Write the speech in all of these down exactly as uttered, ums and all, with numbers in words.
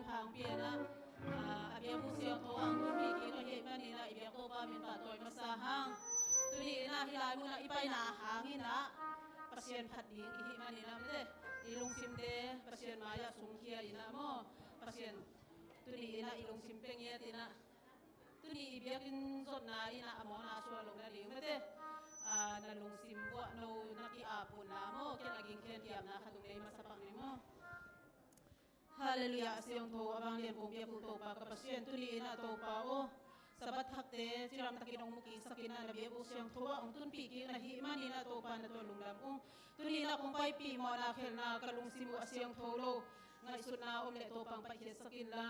Hang pian ah, ah, a biakbuk siangtho ah hong tunpih kik na hih manin ah i biak Topa min pahtawi masa hang. Tuni in ah hih lai mun ah i paina hangin ah Pasian phat ding i hih manin ah mate, i lungsimte Pasian mai-ah sungkhia in ah maw, Pasian tuni in ah i lungsim pia ngiat in ah, tuni i biakinn zotna in ah a mawkna suah loh nading mate, ah, na lungsim uah no na ki-ap unla maw, ken a ging khen ki-apna khat tung nei masa pak ni maw. Halleluiah, a siangtho a vanglian kong biak uh Topa ka Pasian, tuni in ah Topa aw, Sabbath thakte cidamtakin hong mu kiksak in ah na biakbuk siangtho ah hong tunpih kik na hih manin ah Topa na tawh lungdam ung. Tuni in ah kong paipih mawhna khelhna ka lungsim uh a siangtho lo ngaihsutna om leh Topa hong paikhiatsak inla,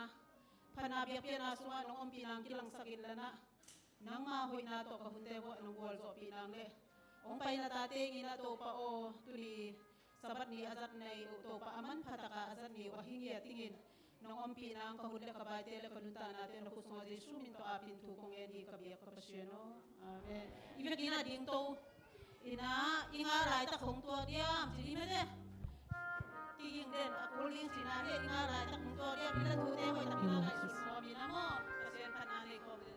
phatna biakpiakna sungah nong ompihna hong kilangsak inla, nangma hoihna tawh ka hunte uah nong gualzawhpih nang leh hong paina tate in ah Topa aw, tuni Sabbath ni a zat nei uh Topa, a manpha taka a zat ni uh a hi ngiat dingin nong ompih nang, ka hun leh ka baite leh ka nuntaknate na khut sungah Jesu min tawh apin thu kong ngen hi ka biak ka Pasian aw. Amen. I vekin ah dingto in ah i ngal laitak hong tuak diam ci ding mate. Kiging den a kul ding cihna hi, i ngal laitak hong tuak diam, i la thute hoih takin ah ngaihsun khawm in ah maw, Pasian phatna nei khawm den.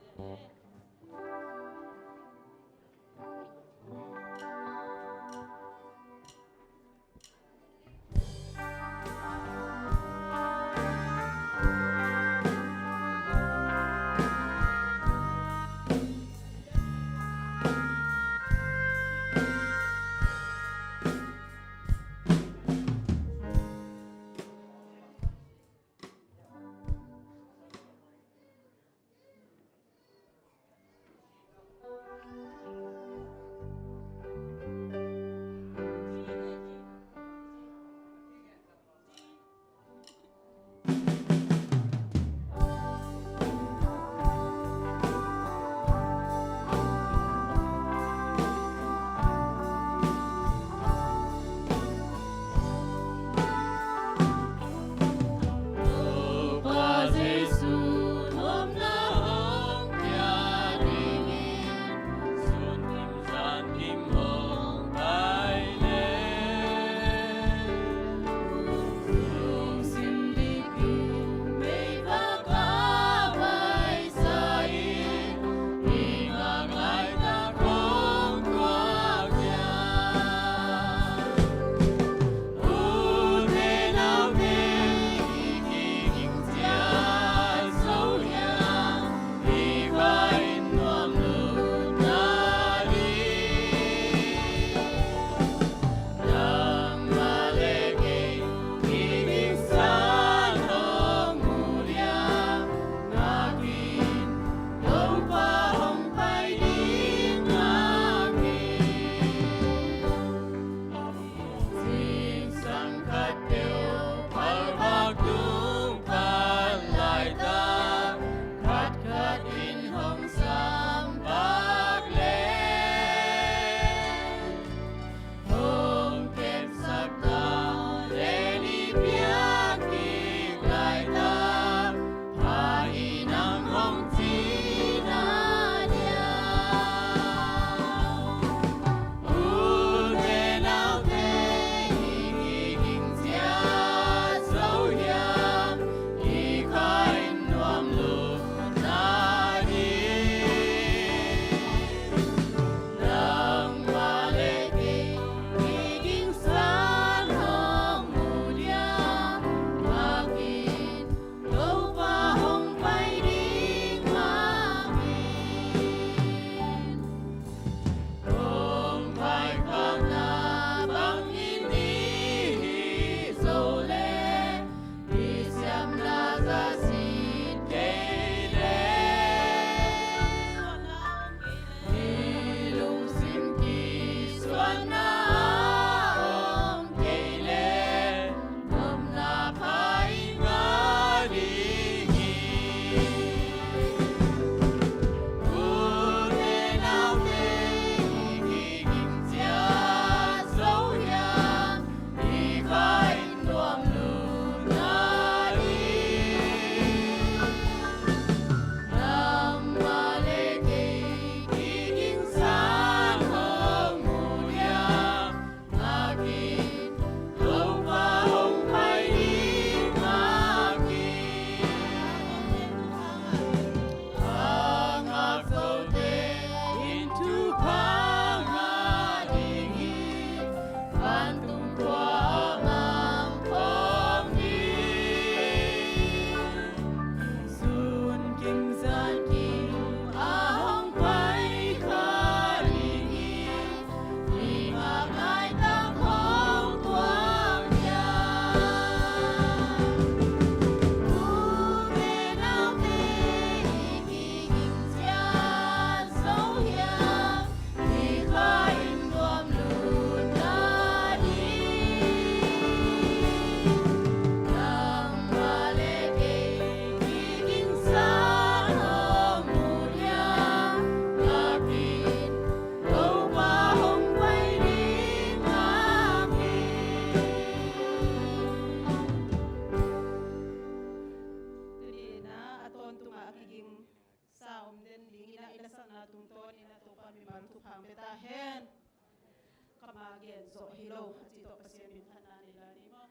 Tungtawnin a Topa mimal thupha pia ta hen. Kama gen zawh hi lo a cih tawh Pasian minthanna nei lai ni maw?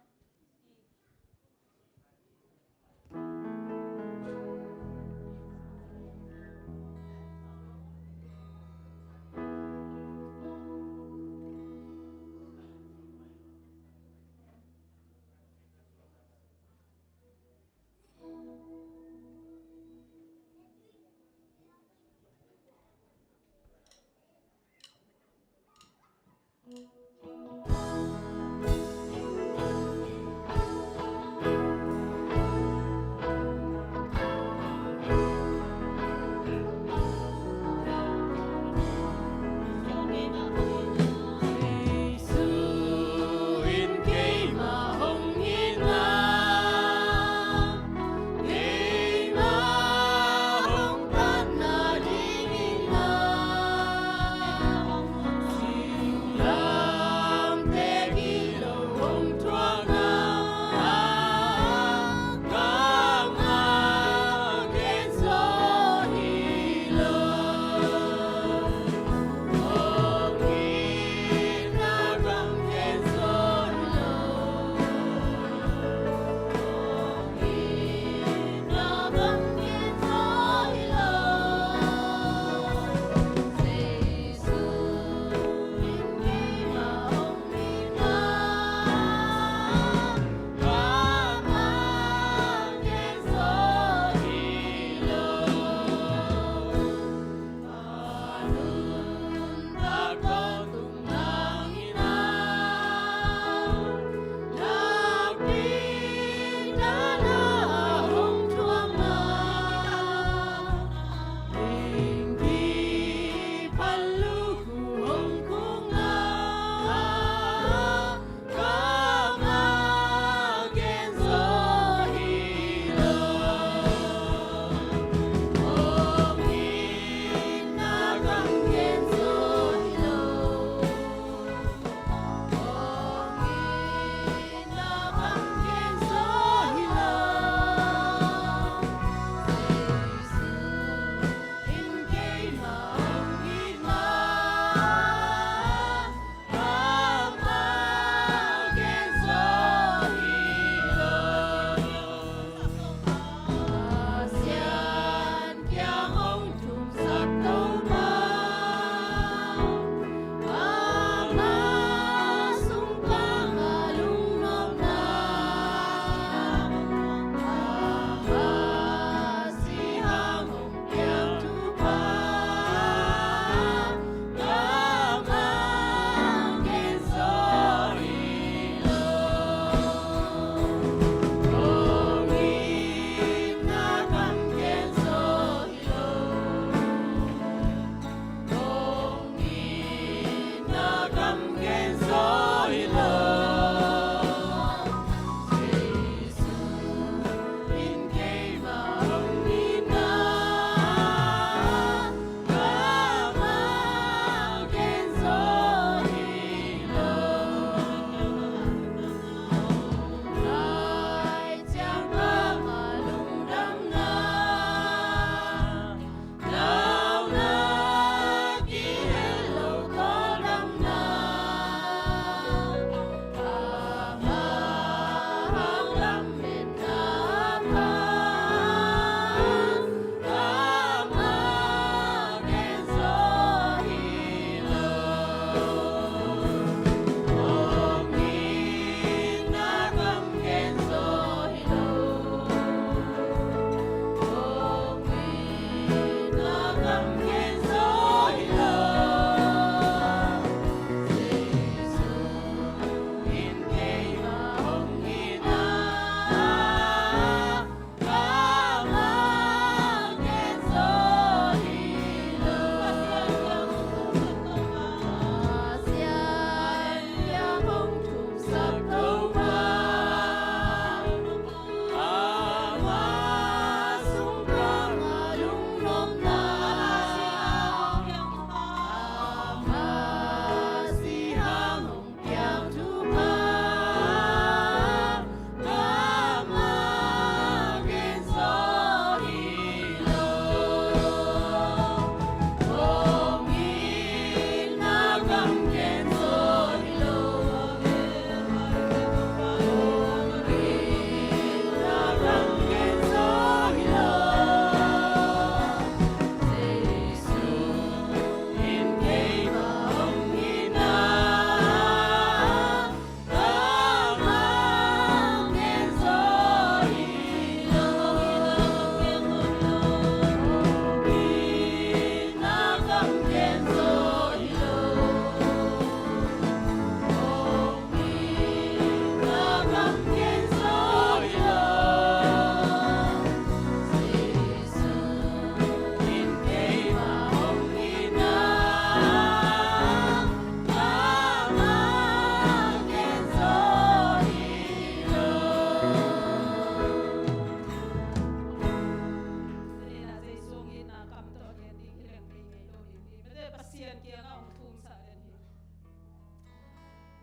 Pasian kiangah hong thumsak den hi.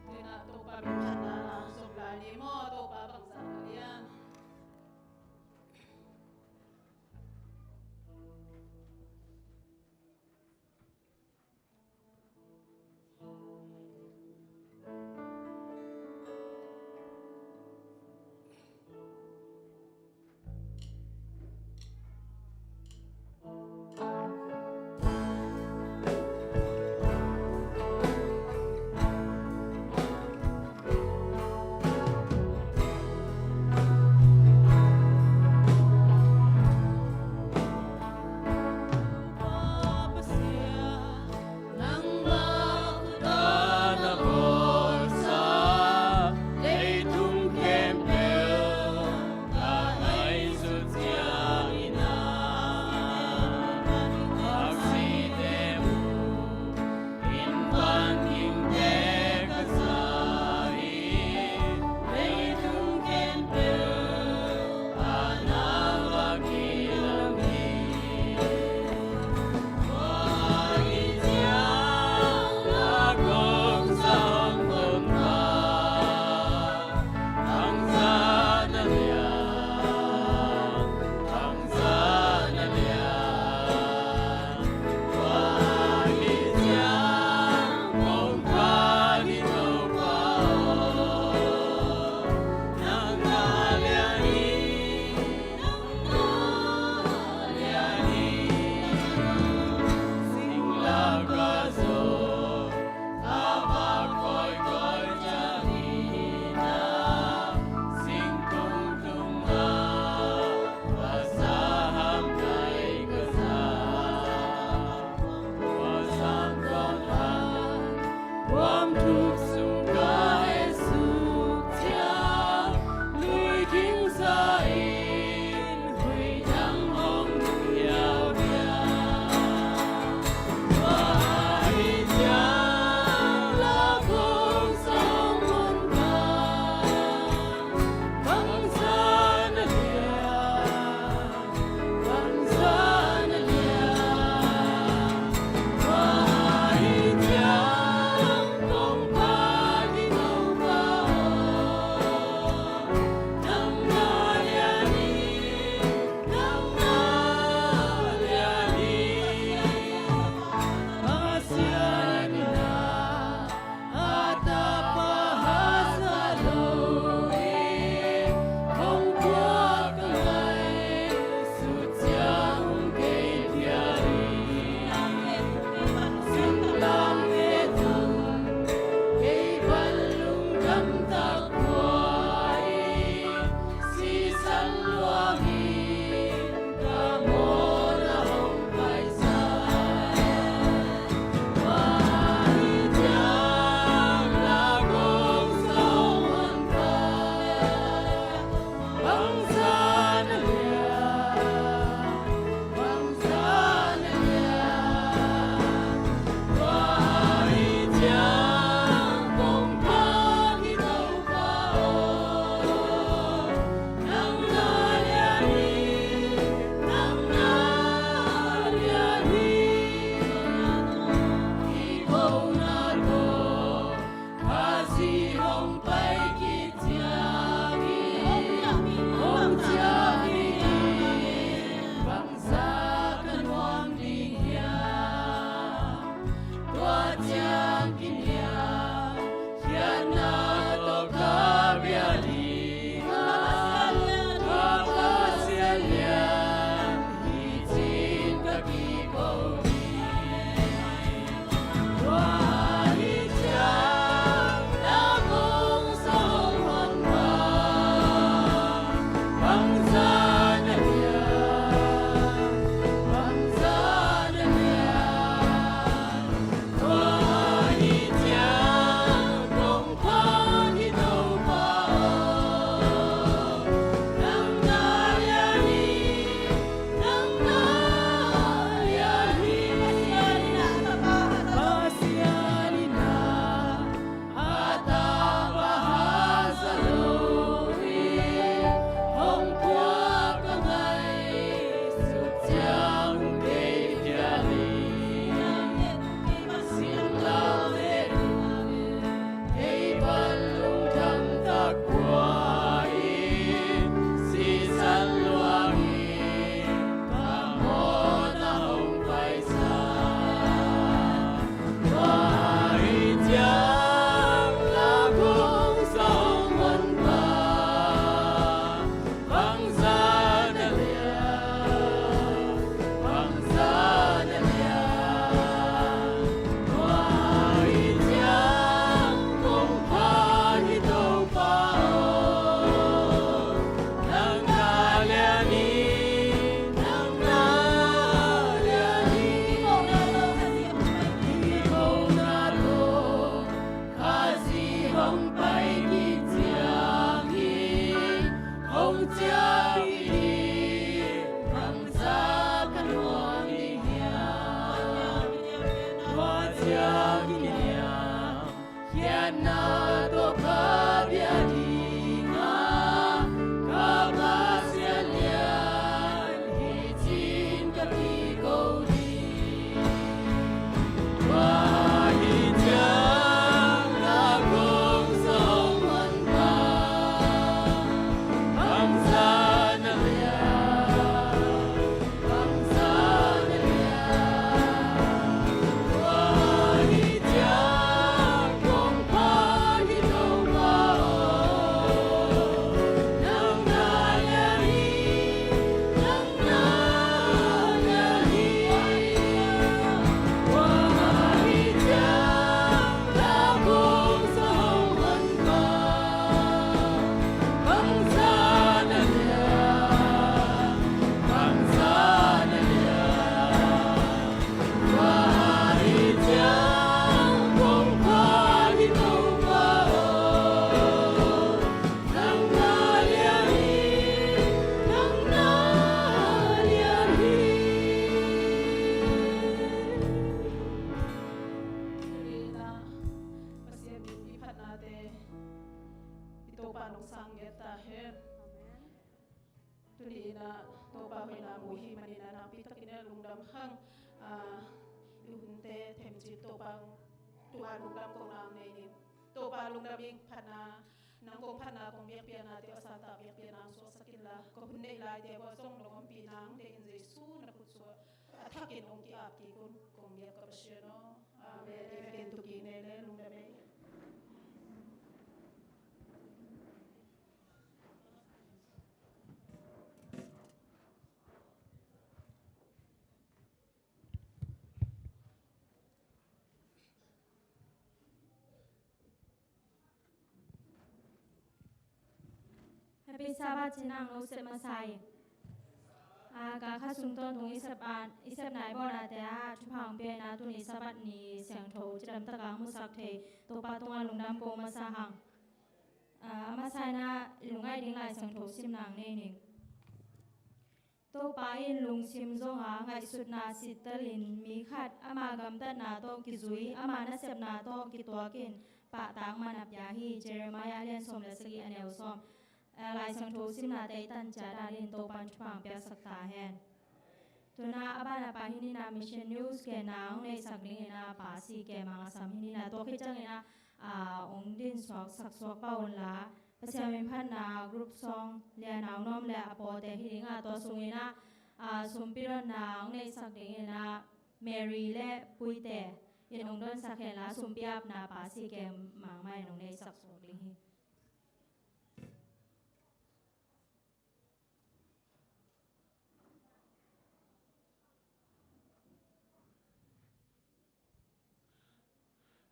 Tuna Topa min phatna na zong la ni maw, Topa bangzah na lian. Pasian min i phatnate i Topa nong sang ngiat ta hen. Tuni in ah Topa hoihna mu hih manin ah nakpi takin ah lungdam hang, ah, i hunte themcik Topa tungah lungdam kohna nei ning. Topa lungdam ing, phatna, nang kong phatna kong biakpiaknate a santa biakpiakna hong suaksak inla, ka hun neih laite uah zong nong ompih nang deihin Jesu na khut suah a thakin hong ki-ap kik un, kong biak ka Pasian aw. Amen. I vekin tu kik nei le lungdam ei. Happy Sabbath ci-in ah hong lo sep masa ing. A, ka kha sung tawntung i sep a, i sep nai bawnate ah thupha hong pia in ah tuni Sabbath ni siangtho cidamtak a hong musak thei Topa tungah lungdam ko masa hang. A, a masa in ah i lungngaih ding Lai Siangtho simna hong nei ning. Topa in lungsim zonga ngaihsutna sittelin mi khat ama gamtatna tawh kizui, ama nasepna tawh kituakin pahtakman a pia hi. Jeremiah a lian sawm le sagih a neu sawm. Eh, Lai Siangtho simnate i tan ciat a dingin Topan thupha hong piaksak ta hen. Tu-in ah a ban a pai hi ni in ah Mission News genna hong neihsak dingin ah Pastor Kem Mang Asam hi ni in ah, tua khit ciangin ah, ah, hong din suak sak suak pah un la, Pasian min phatna group song lian a hong nuam le a pawlte hi ding a, tua sungin ah, ah, sumpi donna hong neihsak dingin ah Mary le Puite in hong donsak hen la, sumpi apna Pastor Kem Mang mah in hong neihsak suak ding hi.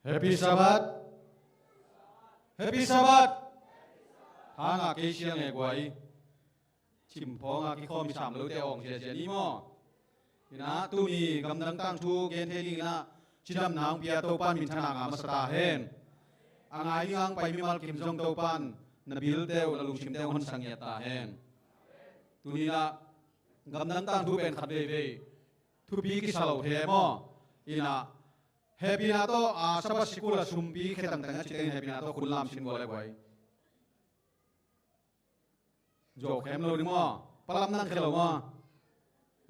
Happy Sabbath. Happy Sabbath. Hanga kei siang e guai. Cimphawng a kikhawm i sam lote awng siasia ni maw? Inah tuni gamdang tangthu gen thei ding inah cidamna hong pia Topa minthanna ngah masa ta hen. A ngai ding a hong pai mimal kim zong Topan na bilte uh na lungsimte uh hong honsak ngiat ta hen. Tuni inah gamdang tangthu pen khat veivei thupi kisa lo hi maw? Inah hehpihna tawh, a, Sabbath sikul a sumpi khe tangtang a citeng hehpihna tawh khun lam sin gual le guai. Zo khem lo ni maw? Palam nang khe lo maw?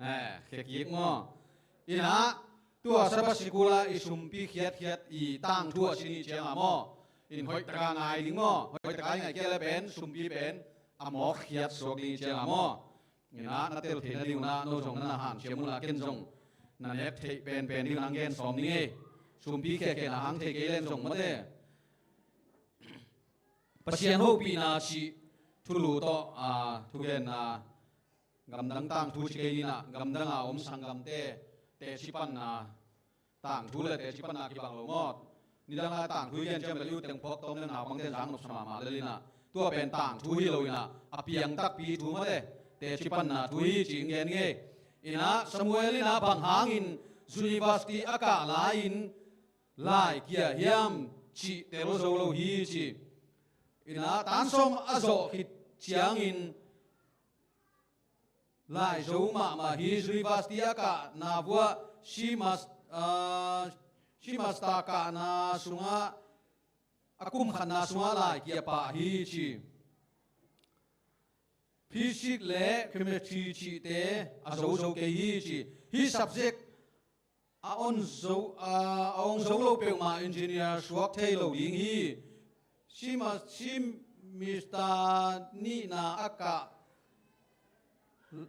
Eh, khe kik maw? Inah tua Sabbath sikul a i sumpi khiatkhiat i tangthu a sin i cianga maw? In hoih taka ngai ding maw? Hoih taka i ngai kei le pen sumpi pen a mawk khiat suak ding i cianga maw? Inah na tel theihna ding unah no zong na na hanciam unla ken zong na nek theih penpen ding nang gen sawm ding e. Sumpi khekhe na hang thei kei len zong mate. Pasian hopihna cih thulu tawh, a, thugenna gamdang tangthu ci kei ninah gamdang a om sanggamte teci panna tangthu le teci panna kibang lo mawt. Nidang a tangthu i gen ciam le liu teng phawk tawm le naupangte zang nopsa mahmah le linah tua pen tangthu hi lo inah a piang takpi thu mate teci panna thu hi ci in gen ngei. Inah Samuel inah bang hangin university a kah lai-in lai kia hiam cih tel zo lo hi ci. Inah tan sawm a zawh khit ciangin lai zo mahmah hi. University a kahna vuah shi mas-, ah, shi master kahna sungah a kum khatna sungah lai kia pah hi ci. Physics le chemistry cihte a zozo kei hi ci. Hih subject a on zo, a, a ong zo lo peuhmah engineer suak thei lo ding hi. Sima, semester nihna a kah,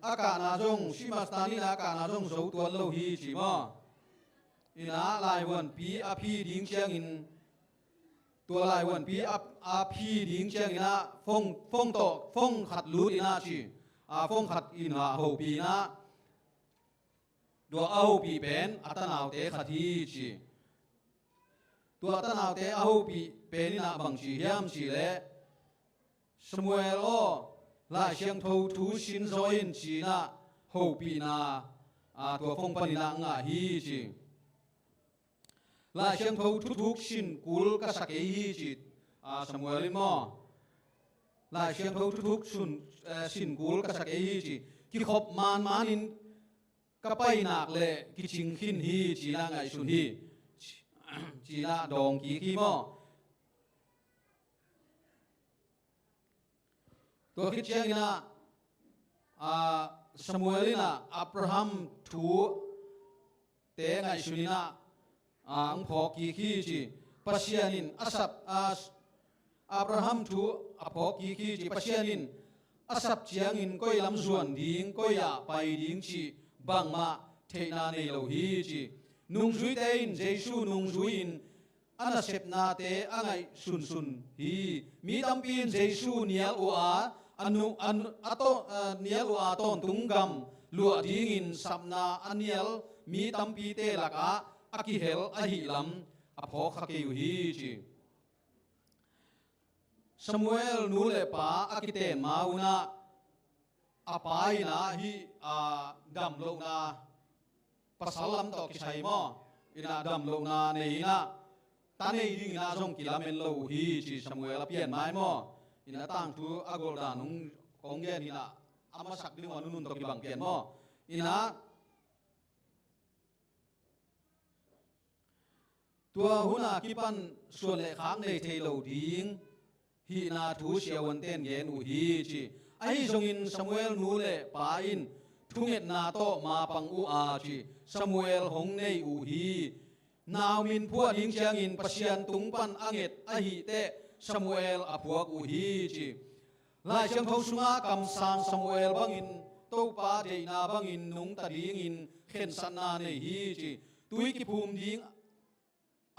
a kahna zong, semester nihna a kahna zong zo tuan lo hi ci maw? Inah laivuanpi a phi ding ciangin, tua laivuanpi a, a phi ding cianginah phone, phone tawh, phone khat lut inah ci. A phone khat inah hopih inah, tua a hopih pen a tanaute khat hi ci. Tua a tanaute a hopih pen inah bang ci hiam cih leh, Samuel aw, Lai Siangtho thu sin zaw in ci inah hopihna, a, tua phone paninah ngah hi ci. Lai Siangtho thuthuk sin kul ka sa kei hi ci, a, Samuel in maw? Lai Siangtho thuthuk sun, eh, sin kul ka sa kei hi ci. Kikhop manmanin ka painak le kicing khin hi ci inah ngaihsun hi. Ci inah dawng kik hi maw? Tua khit cianginah, a, Samuel inah Abraham thu te ngaihsun inah, a, ang phawk kik hi ci. Pasian in a sap, a, Abraham thu a phawk kik hi ci. Pasian in a sap ciangin koi lam zuan ding, koi ah pai ding cih bangmah theihna nei lo hi ci. Nungzuite in Jesu nungzui in a nasepnate a ngaihsunsun hi. Mi tampi in Jesu nial uh a, a nu, a nu, a taw, a nial uh a tawntung gam luah dingin sapna a nial mi tampite lakah a kihel ahih lam a phawk kha kei uh hi ci. Samuel nu le pa a kiten ma unah a pa inah hih, a, damlohna pasal lam tawh kisai maw? Inah damlohna nei inah ta nei ding inah zong kilamen lo uh hi ci Samuel a pian mai maw? Inah tangthu a golhdan ung kong gen inah a masak ding uh a nunun tawh kibang pian maw? Inah tua hun a kipan suan le khak nei thei lo ding hihna thu siavuante'n gen uh hi ci. Ahi zongin Samuel nu le pa in thungetna tawh mapang uh a ci. Samuel hong nei uh hi. Nau min phuah ding ciangin Pasian tung pan a nget ahih teh Samuel a phuak uh hi ci. Lai Siangtho sungah kamsang Samuel bangin Topa deihna bangin nungta dingin khensatna nei hi ci. Tui kiphum ding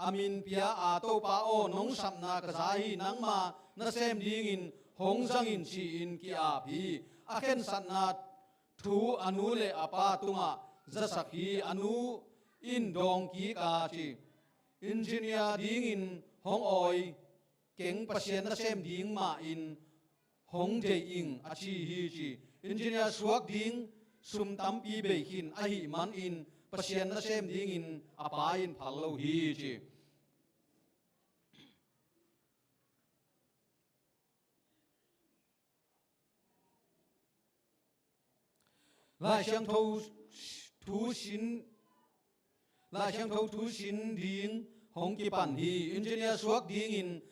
a min pia a, Topa aw, nong sapna ka za hi, nangma nasem dingin hong zang in ci-in ki-ap hi. A khensatna thu a nu le a pa tungah zasak hi. A nu in dawng kik a ci. Engineer dingin hong awi keng, Pasian nasem ding mah in hong deih ing a ci hi ci. Engineer suak ding sum tampi bei khin ahih manin Pasian nasem dingin a pa in phal lo hi ci. Lai Siangtho thu sin, Lai Siangtho thu sin ding hong kipan hi. Engineer suak dingin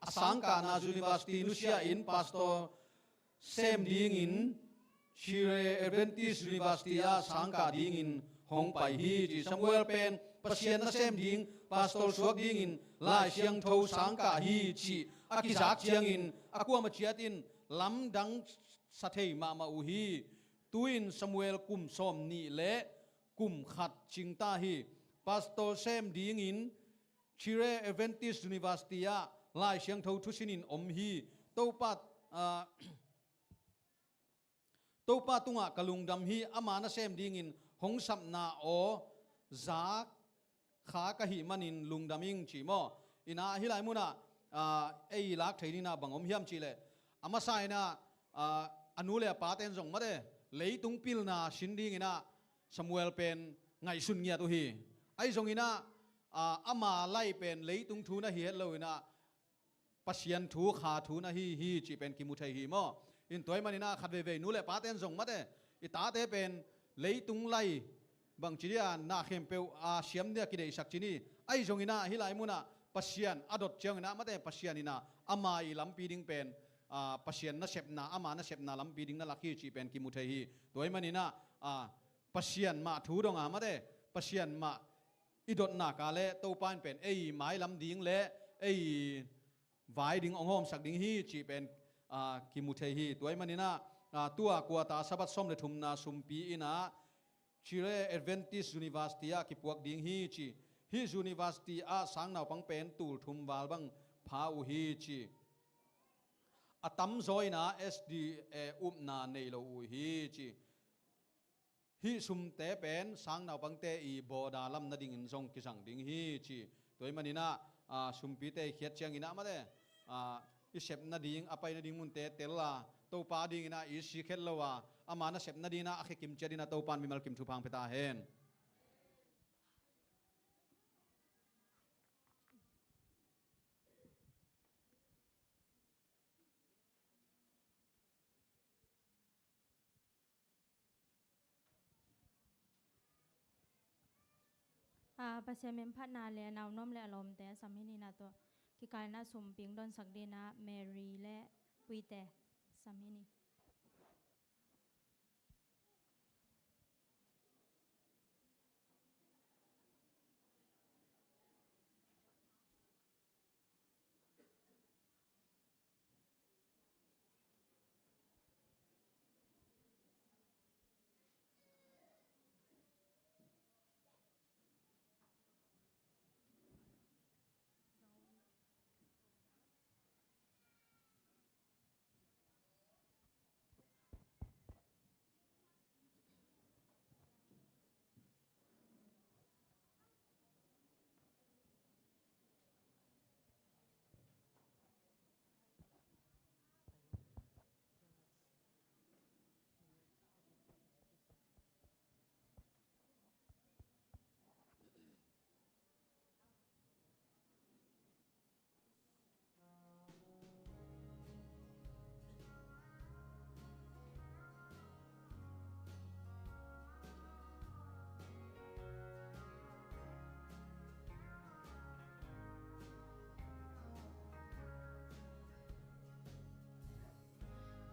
a sangkahna university nusia in pastor sem dingin Chile Adventist University ah sangkah dingin hong pai hi ci. Samuel pen Pasian nasem ding pastor suak dingin Lai Siangtho sangkah hi cih a kizak ciangin a kuamah ciatin lamdang sa thei mahmah uh hi. Tu-in Samuel kum sawm nih le kum khat cingta hi. Pastor sem dingin Chile Adventist University ah Lai Siangtho thusinin om hi. Topa, ah, Topa tungah ka lungdam hi, ama nasem dingin hong sapna aw zak kha ka hih manin lungdam ing ci maw? Inah hih lai munah, ah, ei lak thei dinah bang om hiam cihleh, a masa inah, ah, a nu le a pate'n zong mate leitung pilna sin dinginah Samuel pen ngaihsun ngiat uh hi. Ahi zonginah, ah, ama lai pen leitung thu na hi het lo inah Pasian thu, kha thu na hi hi cih pen kimu thei hi maw? In tua ahih maninah khat veivei nu le pate'n zong mate i tate pen leitung lai bangci dia na khempeuh a siam dia kideihsak ci ni. Ahi zonginah hih lai munah Pasian a dot ciangin ah mate, Pasian in ah ama i lampi ding pen, ah, Pasian nasepna, ama nasepna lampi ding na lak hi cih pen kimu thei hi. Tua ahih manin ah, ah, Pasian mah thu dong a mate, Pasian mah i dotna ka le Topa in pen ei mailam ding le ei vai ding hong hawmsak ding hi cih pen, ah, kimu thei hi. Tua ahih manin ah, ah, tua quarter Sabbath sawm le thumna sumpi in ah Chile Adventist University ah kipuak ding hi ci. Hih university ah sang naupang pen tul thum val bang pha uh hi ci. A tamzaw in ah S D A upna nei lo uh hi ci. Hih sumte pen sang naupangte i bawda lam nadingin zong kizang ding hi ci. Tua ahih manin ah, ah, sumpite i khiat ciangin ah mate, ah, i sep nading, a pai nading munte tel a, Topa dingin ah i si khet lo a, ama nasep nadingin ah a khe kim ciat in ah Topa in mimal kim thupha hong pia ta hen. A, Pasian min phatna le a naunuam le a lawmte a sam hi ni. Na tawh kikal in ah sumping donsak dingin ah Mary le Puite sam hi ni.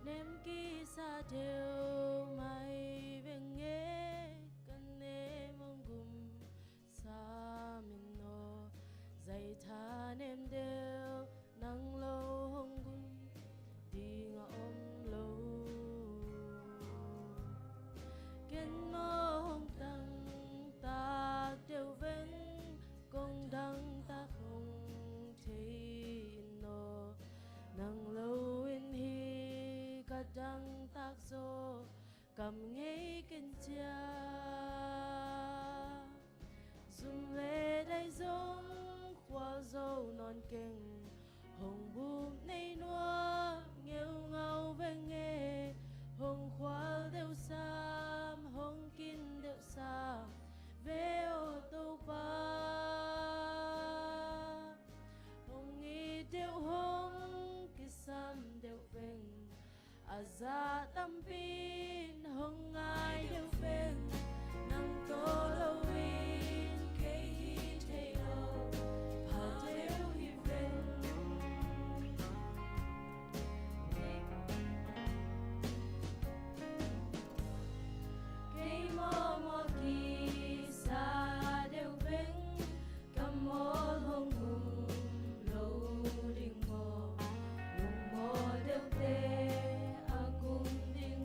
Nem kisa deuh mai veng e, ka nem hong gum sa min aw. Zai thanem deuh nang lo hong gum ding a om lo. Ken maw hong tangtak deuh veng, kong dangtak hong thei in aw. Nang lo in hi ka dangtak zaw, kam ngei ken cia. Zum le dai zong khual zo nawn keng, hong bup nei nuam ngeungau veng e. Hong khual deuh sam, hong kin deuh sam ve aw Topa. Hong it deuh, hong kisam deuh veng, a zah tampi in hong ngai deuh veng. Nang tawh lo in kei hi thei lo, pha deuh hi veng. Kei mawlmawl kisa deuh veng, ka mawl hong gum lo ding maw? Lungmawl deuhte a gum ding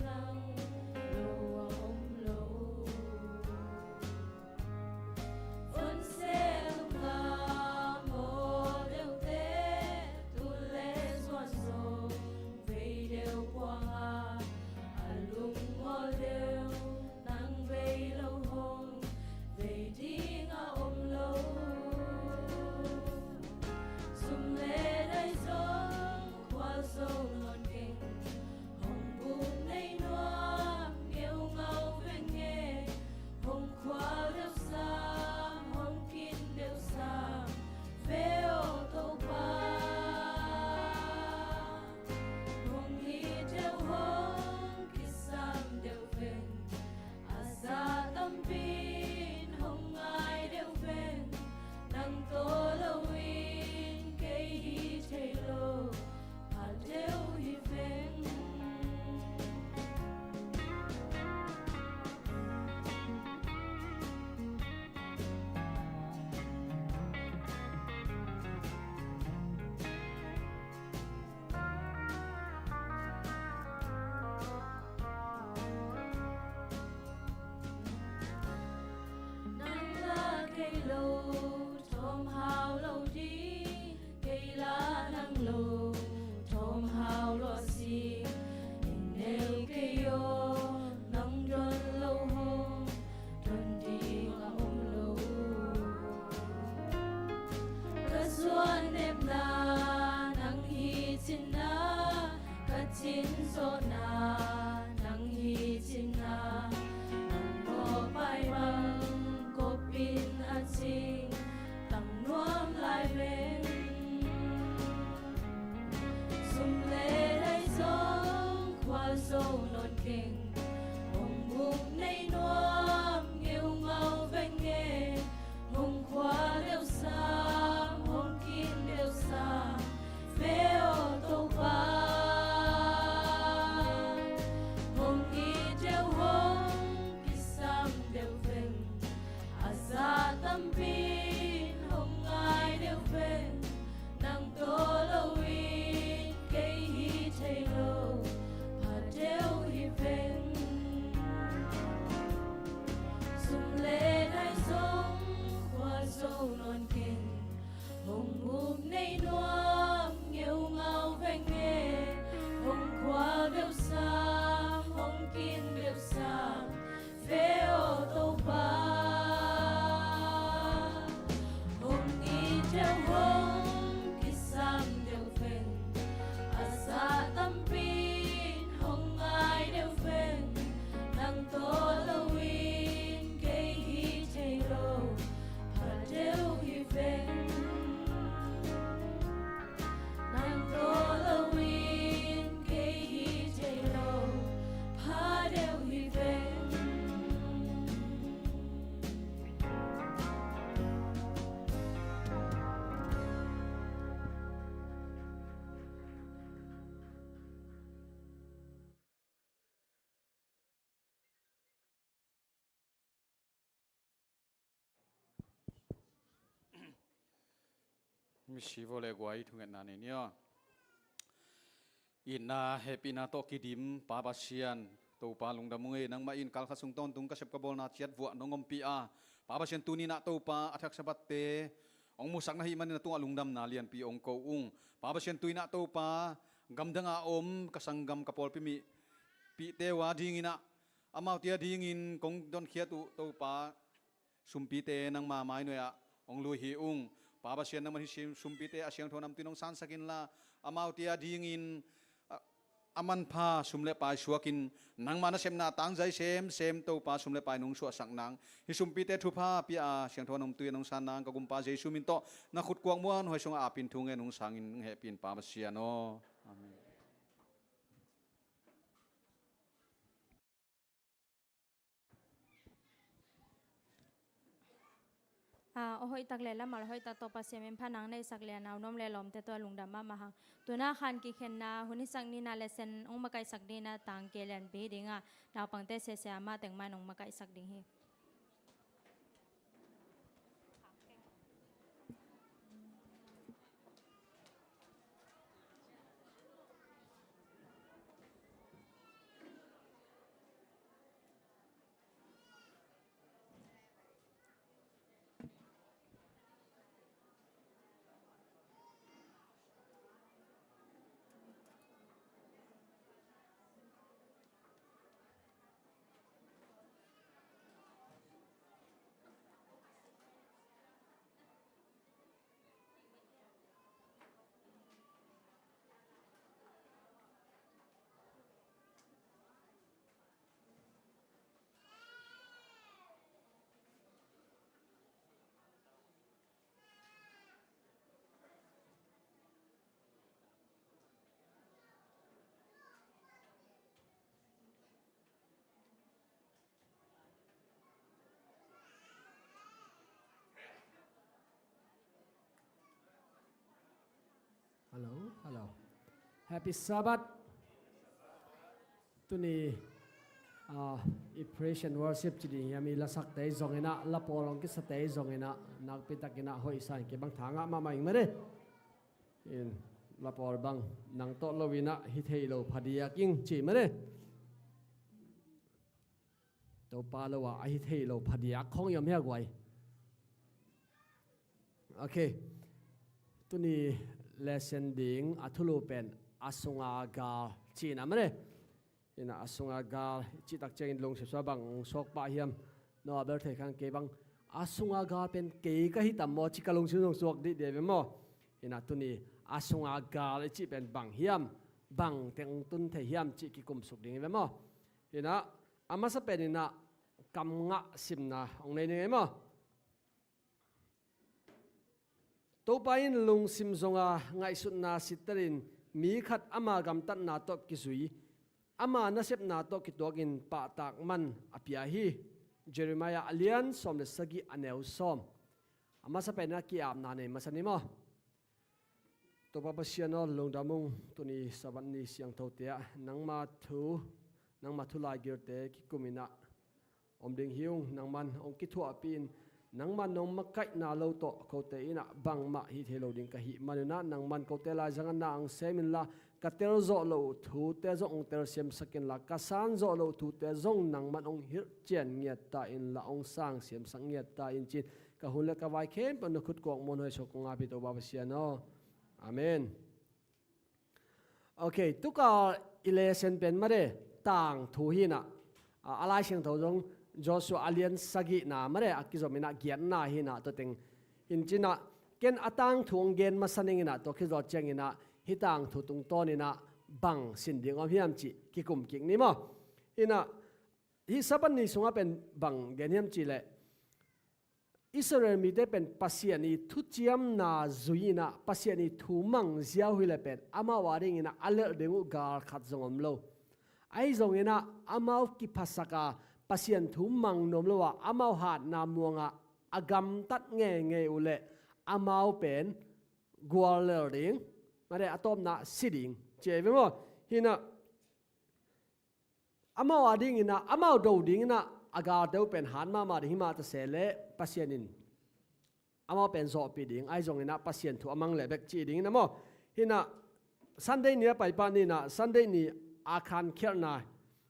Thawm hau lo ding kei la nang lo, thawm hau lo si. Inn neu kei aw, nang don lo hong don ding a om lo. Ka zuan nepna nang hi cinna, ka cin zawhna nang hi cinna. Nang mawhpai bang kopin a cing tang nuam lai veng. Sum le dai zong khua zo nawn keng, hong buk nei nuam ngeungau veng e. Hong khua deuh sam, hong kin deuh sam ve aw Topa. Hong it deuh, hong kisam deuh veng, a za tampi in hong ngai deuh veng. Nang tawh loin kei hi thei lo, pha deuh hi veng. Sum le dai zong khua zo nawn keng, hong buk nei nuam ngeungau veng e. Hong khua deuh sam, hong kin deuh sam ve aw Topa. Hong it deuh, hong kisam deuh veng, a za tampi in hong ngai deuh veng. Nang tawh loin kei hi thei lo, pha deuh hi veng. Nang tawh loin kei hi thei lo, pha deuh hi veng. Misi vaw le guai, thungetna nei ni aw. Itna hehpihna tawh kidim Pa Pasian, Topa lungdam ung ei. Nangmah in kalkhat sung tawntung ka sep ka bawlna ciat vuah nong ompih a, Pa Pasian, tuni-in ah Topa, a thak Sabbath-te hong musak na hih manin a tungah lungdamna lianpi hong ko ung. Pa Pasian, tu-in ah Topa, gamdang a om ka sanggam, ka pawlpi mipihte uh a dingin ah, amaute a dingin kong donkhiat uh Topa, sumpite nangma mainuai-ah hong lui hi ung. Pa Pasian, nangman hih sumpite a siangtho namtui in hong sansak inla, amaute a dingin a, a manpha sum le pai suakin, nangma nasepna tangzai semsem Topa, sum le pai nong suahsak nang, hih sumpite thupha pia a siangtho namtui in hong san nang, ka Gumpa Jesu min tawh na khut kuak muanhuai sungah apin thu ngen hong sangin hong hehpih in Pa Pasian aw. Amen. A, a hoihtak le lamal hoihtak tawh Pasian min phatna hong neihsak lian a, a nuam le lawmte tawh lungdam mahmah hang. Tu-in ah khan kikhenna hun hisak ni-in ah lesson hong makaihsak dingin ah tangke lianpi ding a, naupangte sese amah teng mah in hong makaihsak ding hi. Hello, hello. Happy Sabbath. Tuni, ah, i praise and worship ci ding hiam, i lasakte zongin ah, lapawl hong kisate zongin ah, nakpitakin ah hoihsa in kibang, tha ngah mahmah ing mah ni. In, lapawl bang nang tawh lo-in ah hi thei lo phadiak ing ci mah ni. Topa lo-a a hi thei lo phadiak khong i om hia guai? Ok. Tuni lesson ding a thulu pen a sunga gal cihna mah le. Ina a sunga gal i cih tak ciangin lungsim sua bang suak pah hiam? No a bel thei khan kei bang a sunga gal pen kei ka hi tam maw ci ka lungsim zong suak dih dih ve maw? Ina tuni a sunga gal i cih pen bang hiam? Bang teng tun thei hiam cih kikum suk ding hi ve maw? Ina a masa pen ina kam ngah simna ong nei ning ei maw? Topa in lungsim zonga ngaihsutna sittelin mi khat ama gamtatna tawh kizui, ama nasepna tawh kituakin pahtak man a pia hi. Jeremiah a lian sawm le sagih a neu sawm. A masa pen a ki-apna nei masa ni maw? Topa Pasian aw, lungdam ung, tuni Sabbath ni siangthote ah nangma thu, nangma thu laigirte kikum inah om ding hi ung. Nangman hong kithuahpih in, nangman nong makaihna lo tawh kote inah bangmah hih thei lo ding ka hih man inah, nangman kote laizang ah na hong sem inla, ka telzawh loh uh thute zong hong telsiamsak inla, ka sanzawh loh uh thute zong nangman hong hilhcian ngiat ta inla, hong sangsiamsak ngiat ta in ci-in ka hun le ka vai khempeuh na khut kuak muanhuai sua kong apih Topa Pasian aw. Amen. Ok, tukal i lesson pen mah le tangthu hi inah, a, a Lai Siangtho zong Joshua a lian sagihna mah le a kizom inah giatna hi inah tua teng. Hi in ci inah ken a tangthu hong gen masa ning inah tua khit zawh ciang inah hih tangthu tungtawn inah bang sin ding om hiam cih kikum kik ni maw? Inah hih Sabbath ni sungah pen bang gen hiam cih leh Israel mite pen Pasian i thuciamna zui inah Pasian i thu mang ziau hi leh pen amau a ding inah a lelh ding uh gal khat zong om lo. Ahi zong inah amau kiphasak a Pasian thu mang nuam lo a amau hatna muang ah a gamtat ngeingei uh leh amau pen guallel ding, mah le a tawpna si ding ci ei ve maw? Hi inah amau a ding inah, amau do ding inah a galte uh pen hat mahmah ding hi mah ta se leh Pasian in amau pen zawhpih ding, ahi zong inah Pasian thu a mang leh bek ci ding inah maw? Hi inah Sunday ni a paipah ni inah Sunday ni a khankhialhna,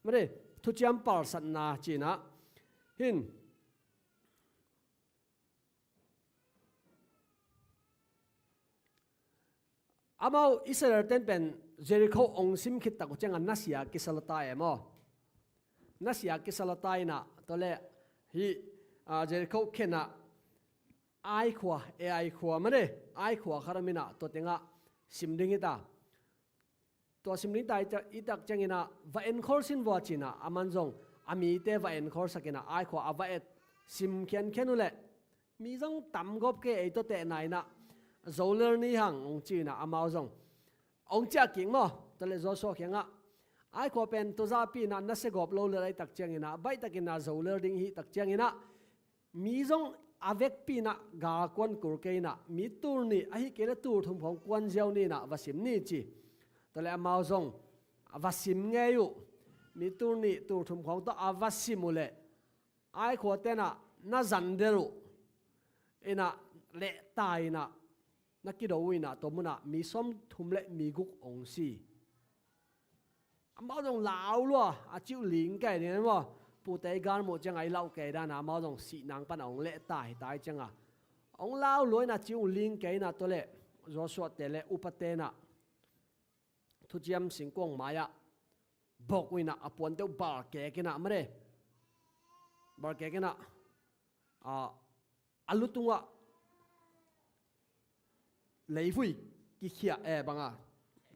mah le thuciam palsatna ci inah hi in amau Israel ten pen Jericho ong sim khit tak uh ciangah nasia kisa lua ta e maw? Nasia kisa lua ta inah tua le hih, a, Jericho khen ah Ai khua, e Ai khua mah le Ai khua khat om inah tua tengah sim ding hi ta. Tua sim ding ta i tak ciang inah va enkhol sin vua ci inah aman zong a mite va enkholsak inah Ai khua a va et sim khiankhian uh leh mi zong tam gawp kei, ei tawh tehna inah zo lel ni hang ong ci inah amau zong ong ciah kik maw? Tua le Joshua kiangah Ai khua pen tua zahpi inah nasia gawp lo lel a i tak ciang inah baih tak inah zo lel ding i hih tak ciang inah mi zong a vekpi inah gal kuan kul kei inah mi tul nih ahi kei leh tul thum khawng kuan ziau ni inah va sim ni ci. Tua le amau zong a va sim ngei uh. Mi tul nih tul thum khawng tawh a va sim uh leh Ai khua ten ah na zan del uh inah leh ta inah na kido uh inah tua munah mi sawmthum le mi guk ong si. Amau zong lau lua a ci uh ling kei ding maw? Pute i gal muh ciangah i lauh kei dan a amau zong sih nang pan a ong leh ta hi ta i ciangah ong lau lua inah ci uh ling kei inah tua le Joshua te le upate inah thuciam singkuang mai-ah bok uh inah a puante uh balkek inah mah le balkek inah, a, a lu tungah leivui kikhia, eh, banga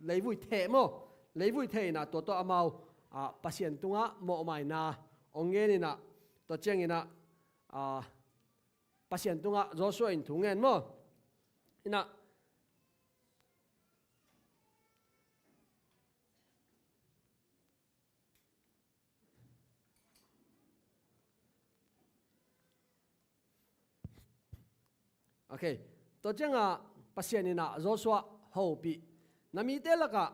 leivui theh maw? Leivui theh inah tua tawh amau, a, Pasian tungah mawhmaina ong ngen inah tua ciang inah, a, Pasian tungah Joshua in thu ngen maw? Inah Ok. Tua ciangah Pasian inah Joshua hopih, na mite lakah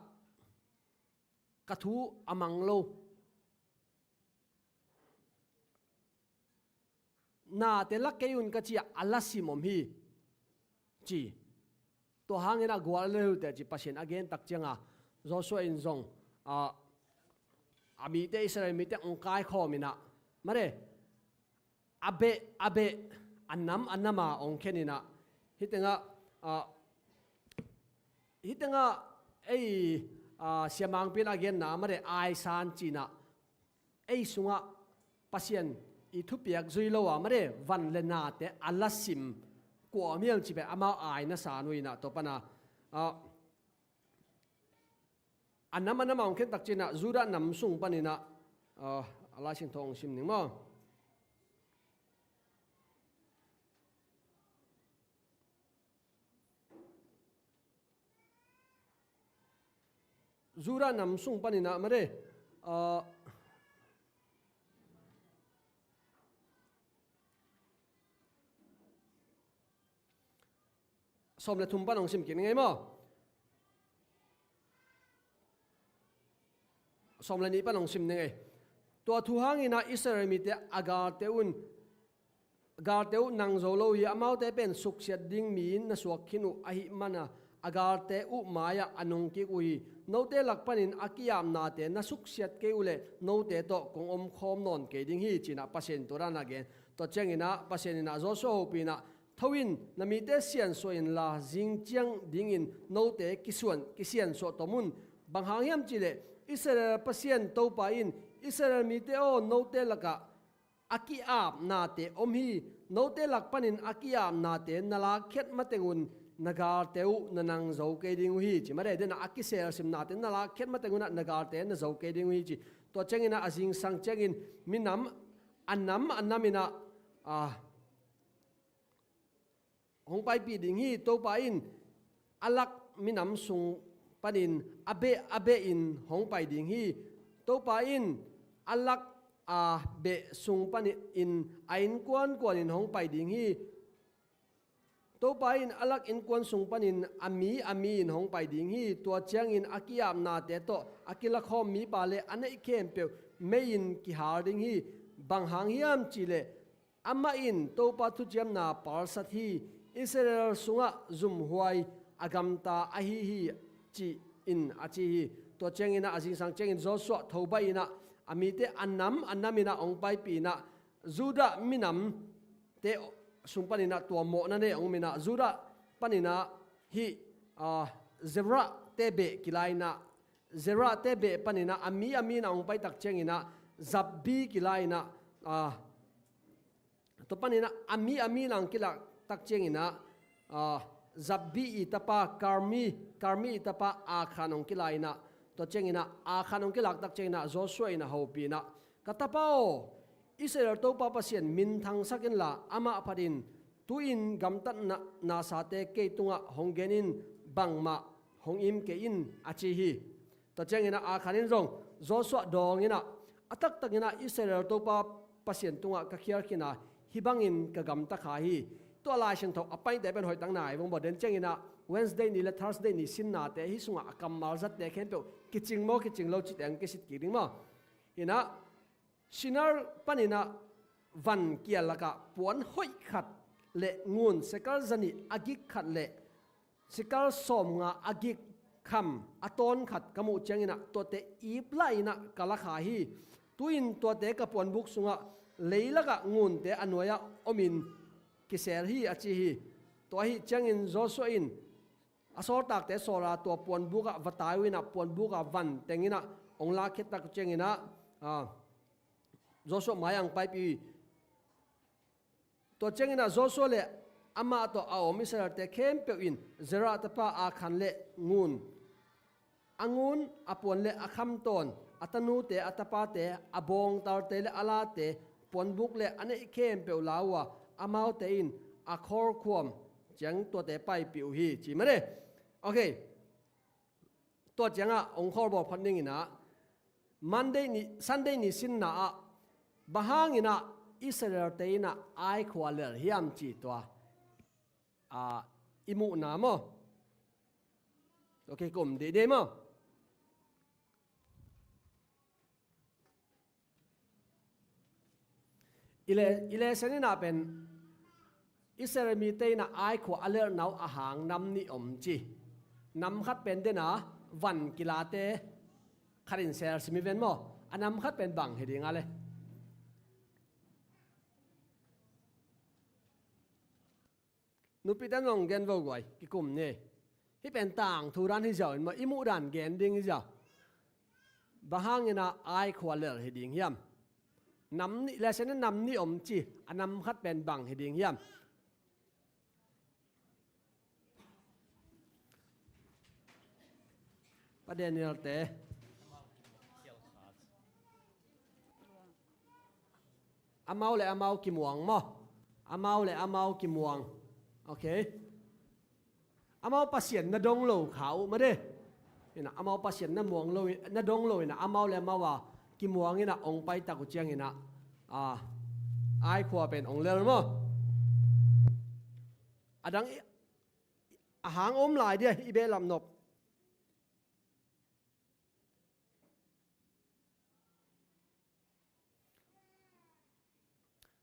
ka thu a mang lo nate la kei un ka ci-ah a la sim om hi ci. Tua hangin a gual le uh teh ci Pasian a gen tak cianga Joshua in zong, a, a mite, Israel mite ong kaikhawm inah, mare, a beh a beh, a nam a nama ong khen inah, Hih tengah, ah, hih tengah ei, ah, siamangpi in a genna mah de aisan cinah ei sungah Pasian i thupiak zui lo a mah de van le nate a lasim kua om hiam cih pen amau aina san uh inah tua pana, ah, a nam a nam a hong khen tak cinah Judah nam sung paninah, ah, a Lai Siangtho hong sim ning maw? Judah nam sung paninah mah de, ah, sawm le thum pan hong sim kik ning ei maw? Sawm le nih pan hong sim ning ei. Tua thu hanginah Israel mite a galte un, galte uh nang zo lo hi, amaute pen suksiat ding mi in na suak khin uh ahih mana a galte uh mai-ah a nungkik uh hi. Note lak panin a ki-apnate na suksiat kei uhleh note tawh kong omkhawm nawn kei ding hi, cinah Pasian in tua dan a gen. Tua cianginah Pasian inah Joshua hopih inah, tho in, na mite siansuah inla zing ciang dingin note kisuan, kisiansuah tom un. Bang hang hiam cihleh Israel Pasian Topa in, Israel mite aw, note lakah a ki-apnate om hi. Note lak panin a ki-apnate na lakkhiat mateng un na galte uh na nang zo kei ding uh hi, ci mah de. Denah a kiselsimnate na lakkhiat mateng unah na galte na zo kei ding uh hi, ci. Tua cianginah a zingsang ciangin minam a nam a nam inah, ah, hong paipih ding hi. Topa in a lak minam sung panin a beh a beh in hong pai ding hi. Topa in a lak a beh sung panin a innkuan kuanin hong pai ding hi. Topa in a lak innkuan sung panin a mi a mi in hong pai ding hi. Tua ciangin a ki-apnate tawh a kilakhawm mipa le a neih khempeuh mei in kihal ding hi. Bang hang hiam cihleh amah in Topa thuciamna palsat hi. Israel sungah zumhuai a gamta ahi hi, ci-in a ci hi. Tua cianginah a zingsang ciangin Joshua thobaih inah a mite a nam a nam inah hong paipih inah Judah minamte sung paninah tua mawhna nei a om inah Judah paninah hih, ah, Zerahte beh kila inah, Zerahte beh paninah a mi a mi inah hong pai tak cianginah Jabin kila inah, ah, tua paninah a mi a mi inah hong kilak tak cianginah, ah, Jabin i tapa Karmi, Karmi i tapa Akhan hong kila inah, tua cianginah Akhan hong kilak tak cianginah Joshua inah hopih inah, ka tapa aw, Israel Topa Pasian minthangsak inla amah phatin tu-in gamtatna nasate kei tungah hong gen in, bangmah hong im kei in, a ci hi. Tua cianginah Akhan in zong Joshua dawng inah a taktakinah Israel Topa Pasian tungah ka khial khin a, hih bangin ka gamta kha hi. Tua Lai Siangtho a paite pen hoih tak nai vong baw den cianginah Wednesday ni le Thursday ni sinnate hih sungah a kammal zatte khempeuh kicing maw kicing lo cihte hong kisit kik ding maw? Inah Shinar paninah van kial lakah puan hoih khat le ngun sekal zanih a gik khat le sekal sawmnga a gik kham a tawn khat ka muh cianginah tuate ip lah inah ka la kha hi. Tu-in tuate ka puanbuk sungah leilakah ngunte a nuai-ah omin kisel hi, a ci hi. Tua ahih ciangin Joshua in a sawltakte sawla tua puanbukah va tai uh inah puanbuka van tenginah hong lakkhiat tak cianginah, ah, Joshua mai-ah hong paipih uh hi. Tua cianginah Joshua le amah tawh a om Israelte khempeuh in Zerah tapa Akhan le ngun, a ngun, a puan le a khamtawn, a tanute, a tapate, a bawngtalte le a late, puanbuk le a neih khempeuh la uh a, amaute in a khawlkhuam ciang tuate paipih uh hi, ci mah ni. Ok. Tua ciangah hong khawlbawl phat ninginah Monday ni, Sunday ni sinna ah bang hanginah Israelte inah Ai khua a lelh hiam ci tua, ah, i muhna maw? Ok, kum dehdeh maw? I le, i lesson inah pen Israel mite inah Ai khua a lelhna uh a hang nam nih om ci. Nam khat pen dena van kilate khat in sel sim i ven maw? A nam khat pen bang hi ding a le? Nupite nong gen vo guai, kikum ni. Hih pen tangthu dan hi ziau in maw, i muh dan gen ding hi ziau. Bang hangin ah Ai khua lel hi ding hiam? Nam nih, Lai Siangtho nam nih om ci, a nam khat pen bang hi ding hiam? Pa Daniel te. Amau le amau kimuang maw? Amau le amau kimuang. Ok. Amau Pasian na dong lo kha uh mah de. Ina, amau Pasian na muang lo, na dong lo ina, amau le amau a kimuang ina, ong pai tak uh ciang ina, a, Ai khua pen ong lel maw? A dang i, a hang om lai dia, i behlap nop.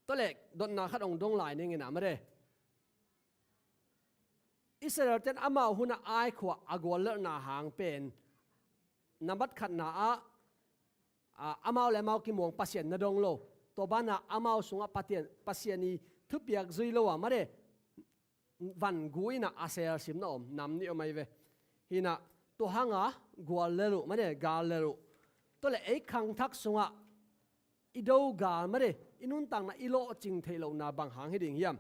Tua leh, dotna khat ong dong lai ning ina mah de. Israel ten amau hun a Ai khua a guallelhna hang pen, nambat khatna ah, a, amau le amau kimuang, Pasian na dong lo. Tua banah amau sungah Pathian, Pasian i thupiak zui lo a mah de. Van gu ina a selsim na om, nam nih om ahi ve. Hina, tua hanga guallel uh mah de, gallel uh. Tua leh ei khangthak sungah i do gal mah de, i nuntakna i lawhcing theih lohna bang hang hi ding hiam?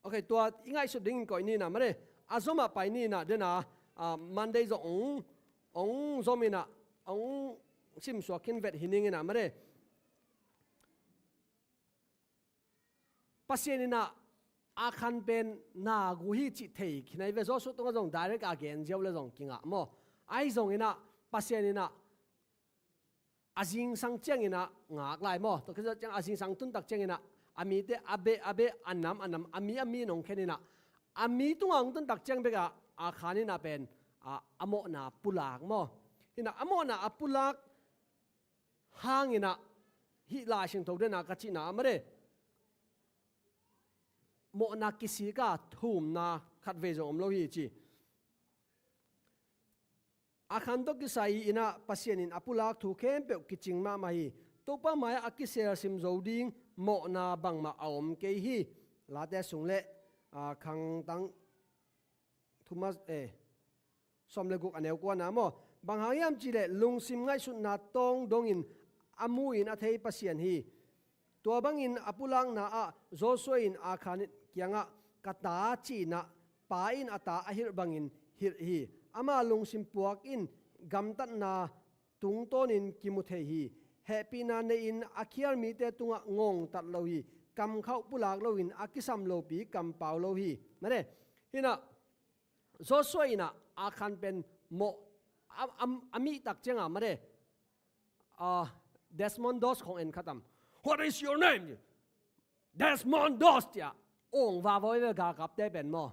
Ok, tua i ngaihsut dingin koih ni ina mah de. A zom ah pai ni ina, dena, a, Monday zong ong, ong zom ina, ong simsuak khin vet hi ning ina mah de. Pasian ina Akhan pen na gu hi cih thei khin ahi ve, Joshua tungah zong direct a gen ziau le zong kingah maw? Ahi zong ina Pasian ina a zingsang ciang ina ngak lai maw? Tua khit ciang a zingsang tun tak ciang ina a mite a beh, a beh, a nam, a nam, a mi, a mi in ong khen ina a mi tungah ong tun tak ciang bek a Akhan ina pen a, a mawhna pulak maw? Ina a mawhna a pulak hang ina hih Lai Siangtho dena ka cihna mah de, mawhna kisik a thumna khatvei zong om lo hi ci. Akhan tawh kisai ina Pasian in a pulak thu khempeuh kicing mahmah hi. Topa mai-ah a kiselsim zo ding mawhna bangmah a om kei hi. Late sung le, a, khangtang thuma, eh, sawm le guk a neu kuana maw? Bang hang hiam cihleh lungsim ngaihsutna tawng dongin a mu in a thei Pasian hi. Tua bangin a pulakna ah Joshua in Akhan kiangah, "Ka ta," ci-in ah pa in a ta a hilh bangin hilh hi. Ama lungsim puak in gamtatna tungtawnin kimu thei hi. Hehpihna nei-in a khial mite tungah ngongtat lo hi. Kamkhauh pulak loin a kisam lopi kampau lo hi. Mah de, hinah Joshua inah Akhan pen mawh a, a, a mihtak cianga mah de, ah, Desmond Doss khong en khatam. "What is your name?" "Desmond Doss," tiah ong vavawi ve galkapte pen maw.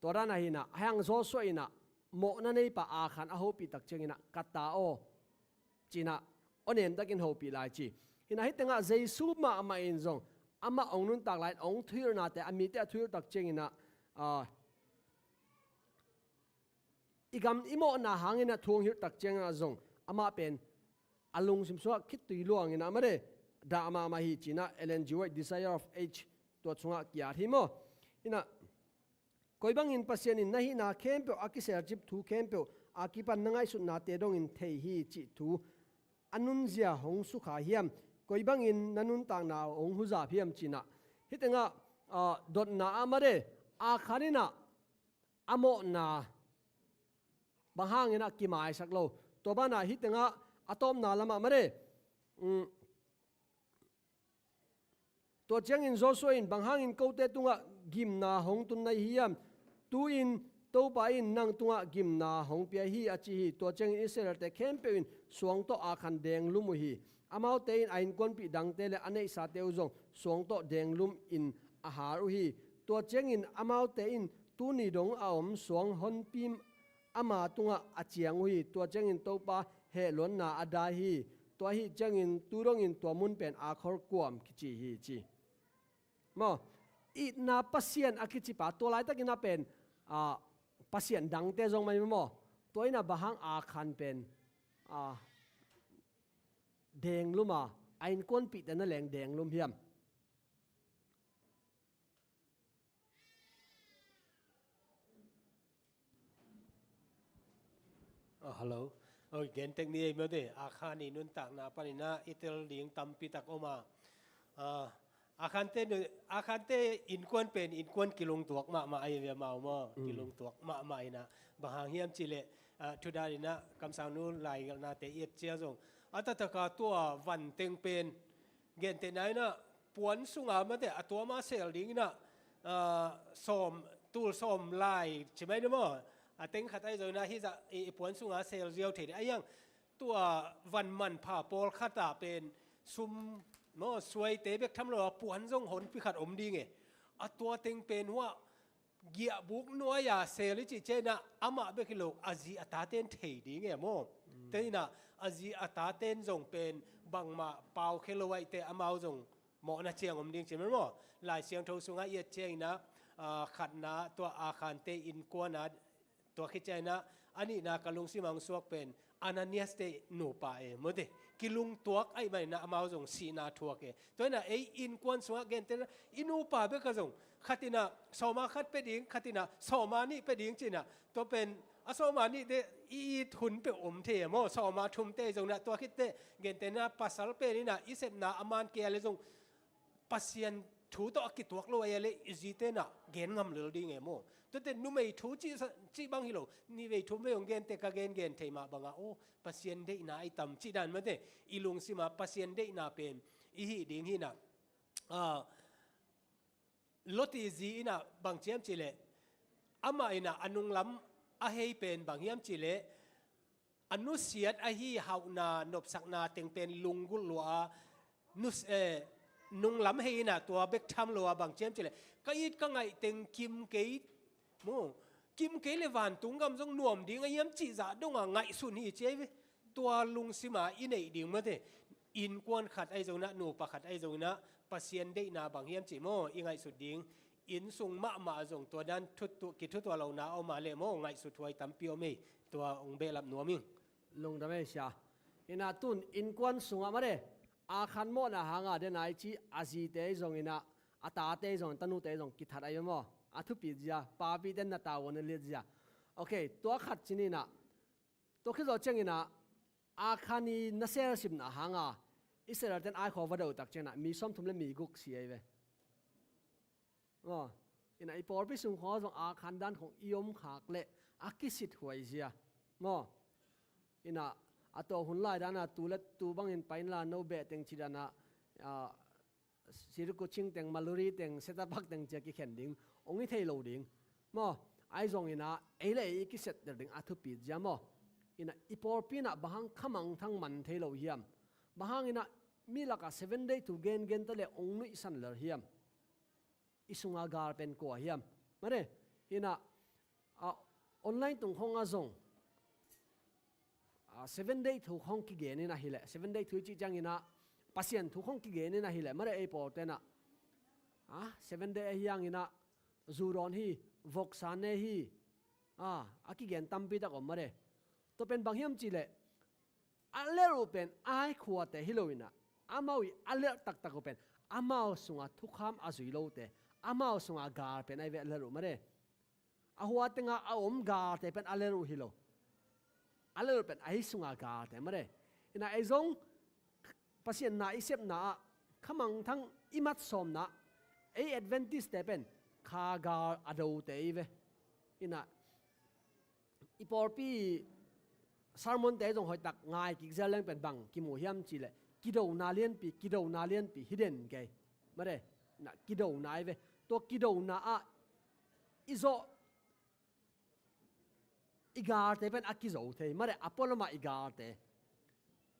Tua dan ahi inah, a hiang Joshua inah mawhna neipa Akhan a hopihtak cianginah, "Ka ta aw," cinah aw nemtakin hopih lai ci. Hinah hih tengah Jesu mahmah in zong amah ong nuntak lai-in ong thuhilhnate, a mite a thuhilhtak cianginah, ah, i gam i mawhna hanginah thu ong hilhtak cianginah zong amah pen a lungsim sungah khitui luanginah mah de, dah mahmah hi cinah Ellen G. White Desire of Ages tua sungah kiat hi maw. Hinah, "Koi bangin Pasian in na hihna khempeuh a kiselcip thu khempeuh a kipan na ngaihsutnate dongin thei hi cih thu a nunzia hong sukha hiam? Koi bangin na nuntakna hong huzap hiam?" cinah hih tengah, ah, dotna ah mah de, Akhan inah a mawhna bang hanginah kimaisak lo. Tua banah hih tengah a tawpna lamah mah de, um, tua ciangin Joshua in, "Bang hangin kote tungah gimna hong tun na hi hiam? Tu-in Topa in nang tungah gimna hong pia hi," a ci hi. Tua ciangin Israelte khempeuh in suang tawh Akhan denglum uh hi. Amaute in a innkuanpih dangte le a neihsate uh zong suang tawh denglum in a hal uh hi. Tua ciangin amaute in tuni dong a om suang honpi ama tungah a ciang uh hi. Tua ciangin Topa hehluanna a dai hi. Tua ahih ciangin tu dongin tua mun pen Akhor kuam kici hi ci. Maw, itna pasian a kicipa, tua laitakinah pen, ah, pasian dangte zong mai maw. Tua inah bang hang Akhan pen, ah, denglum a, a innkuanpihte na leng denglum hiam? Ah, hello. Oi, gen tek ni ei mawte, Akhan i nuntakna panin ah i tel ding tampi tak om a. Ah, Akhante nu-, Akhante innkuan pen innkuan kilungtuak mahmah ahi ve amau maw. Mm. Kilungtuak mahmah in ah. Bang hang hiam cih leh, ah, thu dan in ah kamsangnu laigelhnate i et ciang zong, a taktak a tua van teng pen gentehna in ah puan sung a mawte a tuam a sel ding in ah, ah, sawm, tul sawm lai ci mai ni maw? A teng khat ahi zong in ah hih zah i, i puan sung a sel ziau thei ding. Ahi hang tua van manpha pawlkhat ah pen sum maw, suaite bek tham lo a puan zong honpi khat om ding e. A tua teng pen hua giahbuk nuai-a sel i cih ciang in ah amah bek hi lo, a zi a taten thei ding e maw? Mm. Te in ah a zi a taten zong pen bangmah pau khia lo ahih teh amau zong mawhna ciang om ding ci mai maw? Lai Siangtho sungah i et ciang in ah, ah, khatna tua Akhante innkuan a, tua khit ciang in ah a nihna ka lungsim ah hong suak pen Ananias te nupa e mawte. Kilungtuak ahih manin ah amau zong sihna thuak e. Tua in ah ei innkuan sungah gentehna i nupa bek a zong khat in ah sawm a khat pia ding, khat in ah sawm a nih pia ding ci in ah, tua pen a sawm a nih te i it hun peuh om thei e maw? Sawm a thum te zong in ah tua khit teh gentehna pasal pen in ah i sepna a man kei a leh zong Pasian thu tawh a kituak lo ahih leh i zite in ah gen ngam lel ding e maw? Tuate numei thu cih sa-, cih bang hi lo, nivei thumvei hong gen teh ka gengen thei mah bang a, aw, Pasian deihna ahi tam cih dan mawte, i lungsim ah Pasian deihna pen i hih ding hi in ah. Ah, Lot i zi in ah bang ci hiam cih leh, amah in ah a nunglam a hei pen bang hiam cih leh, a nusiat ahi hauhna, nopsakna teng pen lunggulh lua a, nus-, eh, nunglam hei in ah tua bek tham lo a bang ci hiam cih leh, ka it ka ngaih teng kim kei, maw, kim kei leh vantung gam zong nuam ding a hiam cih zah dong a ngaihsun hi ci ahi ve. Tua lungsim a i neih ding mawte, innkuan khat ahi zong in ah, nupa khat ahi zong in ah, Pasian deihna bang hiam cih maw i ngaihsut ding. Inn sung mahmah zong tua dan thutu-, kithutuah lohna a om a leh maw, ngaihsut huai tampi om ei. Tua hong behlap nuam ing. Lungdam ei sia. In ah tun innkuan sungah mawte, Akhan mawhna hang a den a i ci a zite zong in ah, a tate zong, tanute zong kithat ahi maw? A thupi zia, papite na tau na liat zia. Ok, tua khat ci ni in ah, tua khit zawh ciang in ah, Akhan i nasem simna hang a Israel ten ai khua va do tak ciang in ah mi sawmthum leh mi guk si ahi ve. Maw, in ah i pawlpi sung khawng zong Akhan dan khawng i om khak leh a kisithuai zia. Maw, in ah a tua hun lai dan a tu leh tu bangin pai inla, no beh teng ci dan a, ah, Sirku Ching teng, Maluri teng, Setapak teng ci a kikhen ding hong hi thei lo ding. Maw, ahi zong in ah ei leh ei i kisetter ding a thupi zia maw? In ah i pawlpi in ah bang hang khamangthang man thei lo hiam? Bang hang in ah mi lak ah Seven Day thu gengen ta leh hong nuihsan lel hiam? I sung a gal pen kua hiam? Mawte, in ah, ah, online tung khawng ah zong, ah, Seven Day thu khawng kigen in ahih leh, Seven Day thu i cih ciang in ah Pasian thu khawng kigen in ahih leh, mawte, ei pawlte in ah, ah, Seven Day ahi hang in ah zu dawn hi, voksa ne hi, ah, a kigen tampi tak om, mawte. Tua pen bang hiam cih leh, a lelh uh pen ai khuate hi lo in ah, amau i a lelh taktak uh pen amau sung a thukham a zui lote, amau sung a gal pen ahi ve a lelh uh, mawte. A hua teng a a om galte pen a lelh uh hi lo. A lelh uh pen ahi sung a galte, mawte. In ah ei zong Pasian na i sepna ah khamangthang i matsawmna, ei Adventist-te pen kha gal a dote i hi ve. In ah i pawlpi sermon-te zong hoihtak ngai kik zel leng pen bang kimu hiam cih leh, kidona lianpi, kidona lianpi hi den kei. Mawte, in ah kidona i hi ve. Tua kidona ah i zawh i galte pen a kizo thei, mawte, a pualam ah i galte.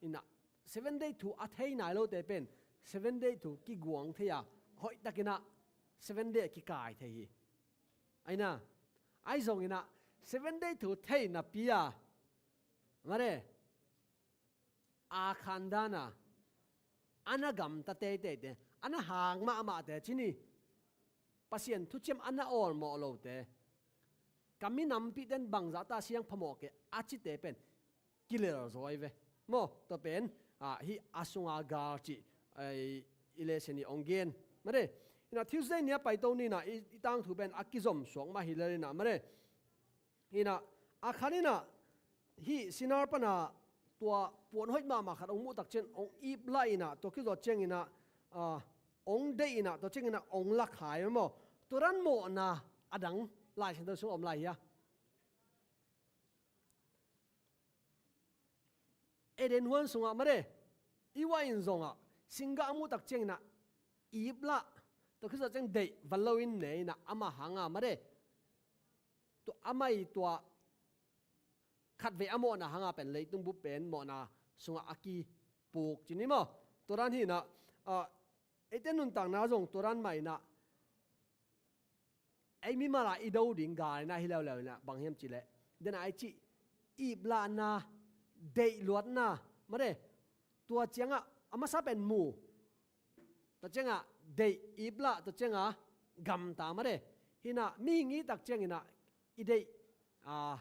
In ah Seven Day thu a thei nai lote pen Seven Day thu kiguang thei a, hoihtak in ah Seven Day a kikai thei hi. Ahi na, ahi zong in ah Seven Day thu thei napi a, mawte, Akhan dan a, a na gamta teiteite, a na hang mahmahte ci ni, Pasian thuciam a na awlmawh lote, ka minampihte in bangzah ta siangphamawh kei a cite pen kilel zaw i hi ve. Maw, tua pen ah, hih a sunga gal cih, eh, i lesson i hong gen. Mare, hi na Tuesday ni a paito ni na i, i tangthu pen a kizom suak mah hi lel hi na, mare. Hi na, a khan hi na, hih Shinar pana tua puan hoih mahmah khat hong muh tak ciang hong ip lah hi na, tua kizawh ciang hi na, ah, hong deih hi na, tua ciang hi na hong lakhai maw. Tua dan mawhna a dang Lai Siangtho sung om lai hia? Eden huan sungah mare, Eva in zongah singgah a muh tak ciang hi na ip lah, tua kizawh ciang deih va lo in ne hi na, amah hanga mare. Tua amah i tua khatvei a mawhna hanga pen leitung bup pen mawhna sungah a kipuk ci ni maw. Tua dan hi na, ah, eite nuntakna zong tua dan mah hi na, ei mimal a i do ding gal hi na hi leuleu hi na, bang hiam cih leh, den a i cih iplahna, deihluatna, mare, tua ciangah a masa pen mu, tua ciangah deih, iplah, tua ciangah gamta, mare. Hi na mihing i tak ciang hi na i deih, ah,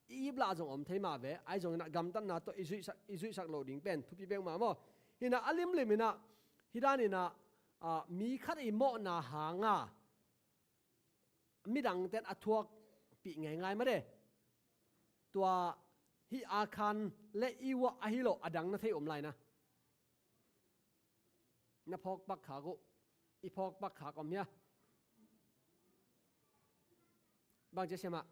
i iplah zong om thei mah ve, ahi zong hi na gamtatna tawh i zuihsak, i zuihsak loh ding pen thupi peuhmah maw. Hi na a limlim hi na, hi dan hi na, ah, mi khat i mawhna hanga midangten a thuakpih ngeingai mare. Tua hih a khan le Eva ahi lo a dang na thei om lai na. Na phawk pak khak uh, i phawk pak khak om hia? Bang ci siam ah,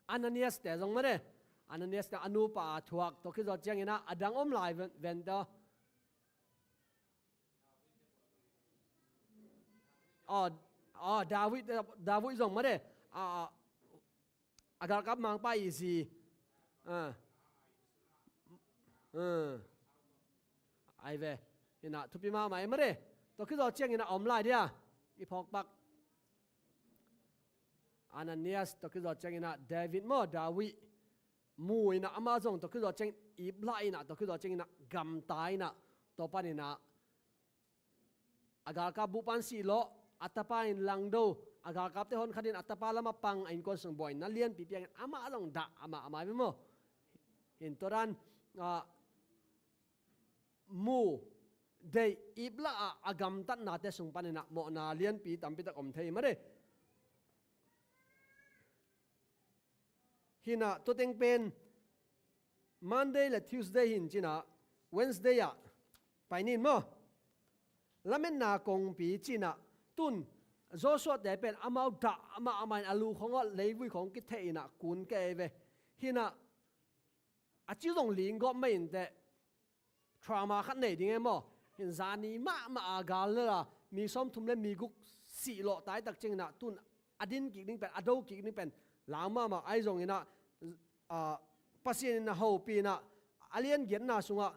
Ananias te zong mare. Ananias te a nupa a thuak, tua kizawh ciang hi na a dang om lai ven, ven tawh. Aw, aw, David, David zong mare. A, a, a galkap mangpa i zi. Ah. Ah. Ai ve. Hi na thupi mahmah e mare. Tua kizawh ciang hi na om lai dia. I phawk pak. Ananias, tua kizawh ciang hi na David maw, David. Mu hi na amah zong tua kizawh ciang iplah hi na, tua kizawh ciang hi na gamta hi na, tua pan hi na a galkap buh pan sih lawh, a tapa in langdo, a galkapte honkhat in a tapa lamah pang, a innkuan sung buai na lianpi piangin amah zong dah, amah, amah hi maw. Hi na tua dan, ah, mu, deih, iplah a, a gamtatnate sung pan hi na mawhna lianpi tampi tak om thei mare. Hi na tua teng pen Monday le Tuesday hi na ci na, Wednesday ah pai ni maw. Lametna kongpi ci na, tun Joshua te pen amau dah amah amah in a lu khong ah leivui khong kitheh hi na kun kei ve. Hi na a ci zong ling gawp mah inteh. Trauma khat nei ding e maw. Hi na zani mahmah a gal lel a mi sawmthum le mi guk sih lawh tai tak ciang hi na, tun a din kik ding pen, a do kik ding pen lau mahmah, ahi zong hi na, ah, Pasian in a hopih hi na, a lian giatna sungah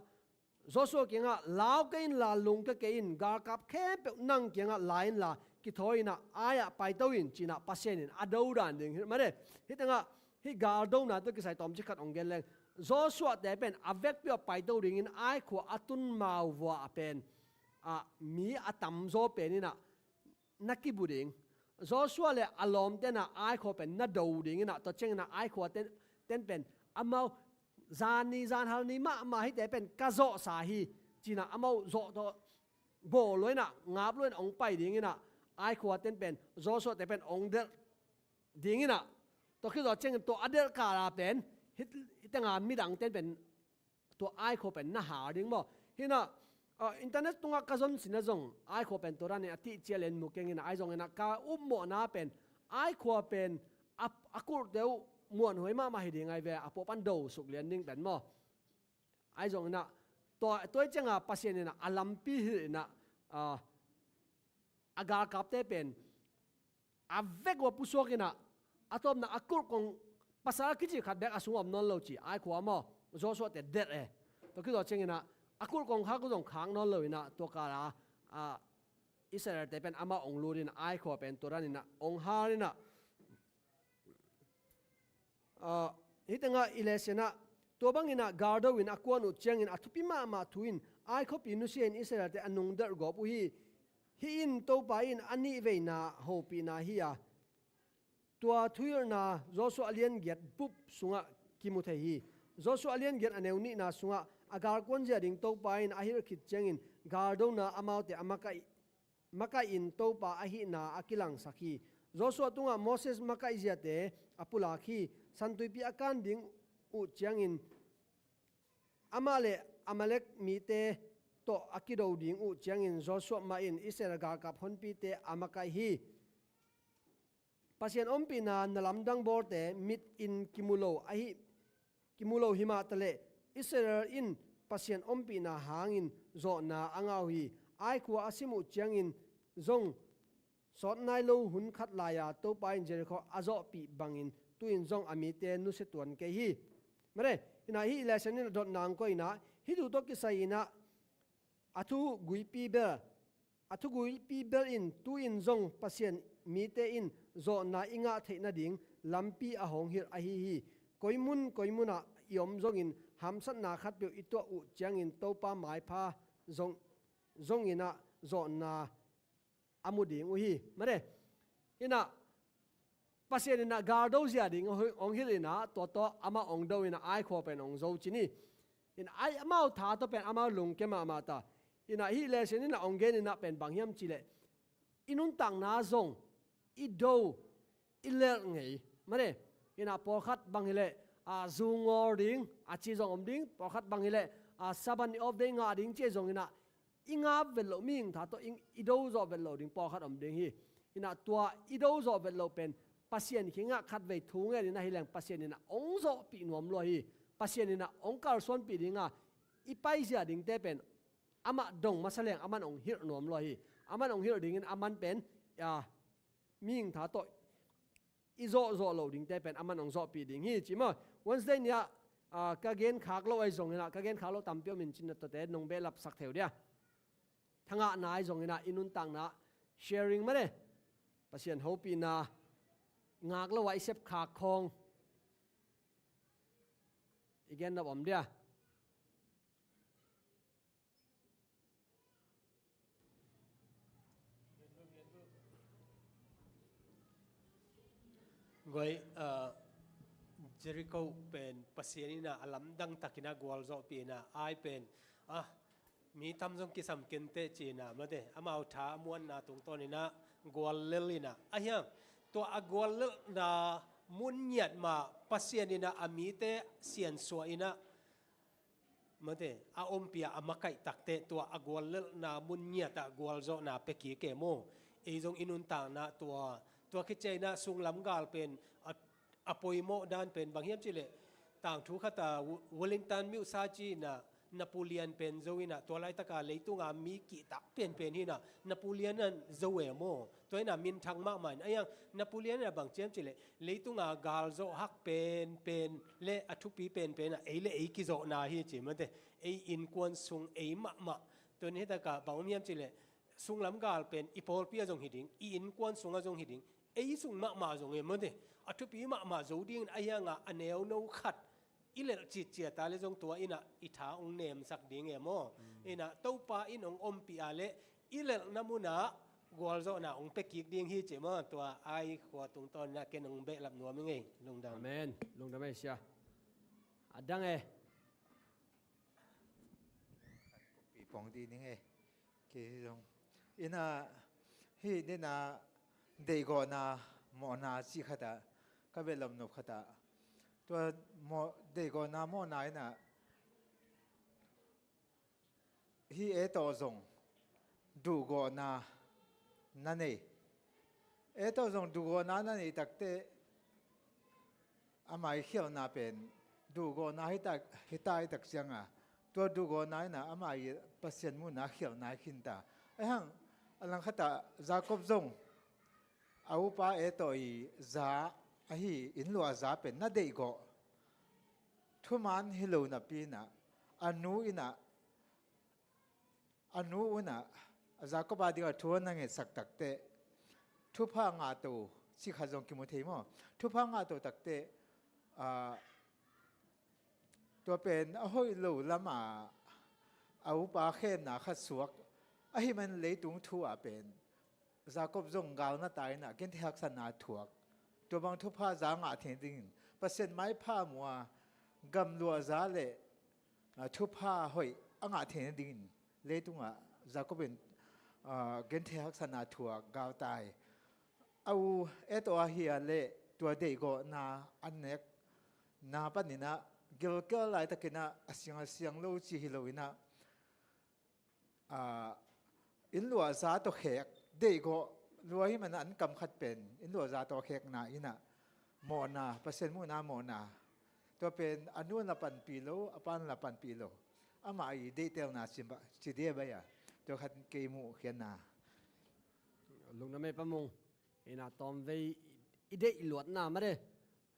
Joshua kiangah, lau kei inla, lungkia kei in, galkap khempeuh nang kiangah la inla, kithawi in a, ai ah paito in ci na Pasian in a do dan ding hi mare. Hi tengah hih galdona tawh kisai tawmcik khat hong gen leng, Joshua te pen a vekpi ah paito dingin Ai khua a tun mau vua a pen, ah, mi a tamzaw pen hi na na kibu ding. Joshua le a lawmte na Ai khua pen na do ding hi na, tua ciang hi na Ai khua ten, ten pen amau zan ni zan hal ni mahmah hihte pen ka zawhsa hi ci na amau zawh tawh bawl lua hi na, ngap lua hi na hong pai ding hi na, Ai khua ten pen Joshua te pen hong delh ding hi na, tua khit zawh ciangin tua a delh kala pen hih, hih tengah midang ten pen tua Ai khua pen na hal ding maw. Hi na, ah, internet tungah ka zon sin a zong Ai khua pen tua danin a tihcial in mu keng hi na, ahi zong hi na ka upmawhna pen Ai khua pen a, a kulhte uh muanhuai mahmah hi ding ahi ve, a pawh pan do suk lian ding pen maw. Ahi zong hi na, tua, tua ciangah Pasian hi na a lampi hilh hi na, ah, a galkapte pen a vek ua pusuak hi na, a tawpna a kulh kong pasal a kici khat bek a sung om nawn lo ci, Ai khua maw, Joshua te delh e. Tua khit zawh ciang hi na, a kulh kong khak uh zong khak nawn lo hi na, tua kala, ah, Israel te pen amau hong lut hi na, Ai khua pen tua dan hi na hong hal hi na. Ah, hih tengah i lesson ah, tua bangin ah galdo in a kuan uh ciangin a thupi mahmah thu in Ai khuapi nusia in Israel te a nungdelh gawp uh hi. Hih in Topa in a nihveina hopihna hi a, tua thuhilhna Joshua a lian giat bup sungah kimu thei hi. Joshua a lian giat a neu nihna sungah a galkuan zia ding Topa in a hilh khit ciangin galdona amaute a makaih, makaih in Topa ahihna a kilangsak hi. Joshua tungah Moses makaih ziate a pulak hi. Santuipi a kan ding uh ciangin amah le Amalek mite tawh a kido ding uh ciangin Joshua mah in Israel galkap honpite a makaih hi. Pasian ompihna na lamdang bawlte mit in kimu lo ahi, kimu lo himah taleh Israel in Pasian ompihna hangin zawhna a ngah uh hi. Ai khua a sim uh ciangin zong sawt nai lo hun khat lai-a Topa in Jericho a zawhpih bangin tu-in zong a mite nusia tuan kei hi. Mare, inah hih lesson in a dotna ang koih inah hih thu tawh kisai inah a thuguipi bel, a thuguipi bel in tu-in zong Pasian mite in zawhna i ngah theih nading lampi a hong hilh ahi hi. Koi mun koi munah i om zongin hamsatna khatpeuh i tuah uh ciangin Topa maipha zong, zong inah zawhna a mu ding uh hi. Mare, inah Pasian inah galdo zia ding hong hilh inah tua tawh amah hong do inah ai khua pen hong zo cin hi. Inah ai amau tha tawh pen amau lungke mahmah ta. Inah hih lesson inah hong gen inah pen bang hiam cihleh i nuntakna zong i do i lelh ngei. Mare, inah pawlkhat bang hileh a, zu ngawl ding a ci zong om ding, pawlkhat bang hileh a, Sabbath ni off day ngah ding ci zong inah i ngap vet loh, mihing tha tawh i, i do zawh vet loh ding pawlkhat om ding hi. Inah tua i do zawh vet loh pen Pasian kiangah khatvei thu ngen inah hileng Pasian inah hong zawhpih nuam lua hi. Pasian inah hong kalsuanpih dinga i paizia dingte pen amah dong masa leng aman hong hilh nuam lua hi. Aman hong hilh dingin aman pen a, mihing tha tawh i zawhzawh loh dingte pen aman hong zawhpih ding hi ci maw. Wednesday ni-ah a, ka gen khak loh ahi zong inah, ka gen khak loh tampi om in cinna tuate nong behlapsak theu dia. Thangahna ahi zong inah i nuntakna sharing mare, Pasian hopihna ngak lo ah i sep khak khawng i gen nop om dia. Guai, ah, Jericho pen Pasian inah a lamdang takinah gualzawhpih inah ai pen, ah, mi tam zong kisam kenteh cinah mate, amau tha a muanna tungtawn inah guallel inah ahiang tua a guallelhna mun ngiat mah Pasian inah a mite siansuah inah mate, a ompih a makaih takteh tua a guallelhna mun ngiatah gualzawhna pia kik e maw. Ei zong i nuntakna tua, tua khit ciang inah sunglam gal pen a, a poimawh dan pen bang hiam cihleh tangthu khatah Wellington myo sa cinah Napoleon pen zo inah tua laitaka leitunga mi kihtak penpen hinah Napoleon an zo e maw. Tua inah minthang mahmah in ahiang Napoleon inah bang ci hiam cihleh leitunga galzawh hak penpen le a thupi penpen ah ei le ei kizawhna hi ci mate. Ei innkuan sung ei mahmah. Tun hitakah bang om hiam cihleh sunglam gal pen i pawlpi ah zong hi ding, i innkuan sungah zong hi ding, ei sung mahmah zong e mate. A thupi mahmah zo dingin ahianga a neuno khat i lelh citciat a le zong tua inah i tha hong nemsak ding e maw. Inah Topa in hong ompih a le i lelhna munah gualzawhna hong pia kik ding hi ci maw. Tua ai khua tungtawn inah ken hong behlap nuam i ngei. Lungdam. Amen. Lungdam e sia. A dang e. Pi pong di ning e. Kei zong inah hih nina deihgawhna mawhna cih khatah ka behlap nop khatah tua mawh, deihgawhna mawhna inah hih ei tawh zong duhgawhna na nei. Ei tawh zong duhgawhna na nei takteh ama i khialhna pen duhgawhna hita, hita i tak cianga tua duhgawhna inah ama i Pasian muhna khialhna i khinta. Aihang a langkhatah Jacob zong a upa Esau i za ahi innluah a za pen na deihgawh thuman hi lo napi inah a nu inah a nu unah a Jacob a dingah thu a na ngetsak takteh thupha ngahto cih khat zong kimu thei maw? Thupha ngahto takteh a, tua pen a hoih lo lamah a upa khemna khat suak ahi man leitung thu ah pen Jacob zong gal na ta inah genthei haksatna thuak. Tua bang thupha za ngah thei dingin Pasian maipha mua gamluah za le ah, thupha hoih a ngah theihna dingin leitungah Jacob in, ah, genthei haksatna thu ah galtai. A u Esau ahi a leh tua deihgawhna a nekna paninah gilkial laitakinah a siang a siang lo ci hi loinah, ah, innluahza tawh khek deihgawh lua hi manah an kam khat pen innluahza tawh khekna innah mawhna, Pasian muhna mawhna. Tua pen a nu in la panpih lo, a pa in la panpih lo. Amah i deihtelna ci dia bai a. Tua khat kei muhkhiatna. Lungdam ei Pa Mung. Innah tawmvei i deih luatna made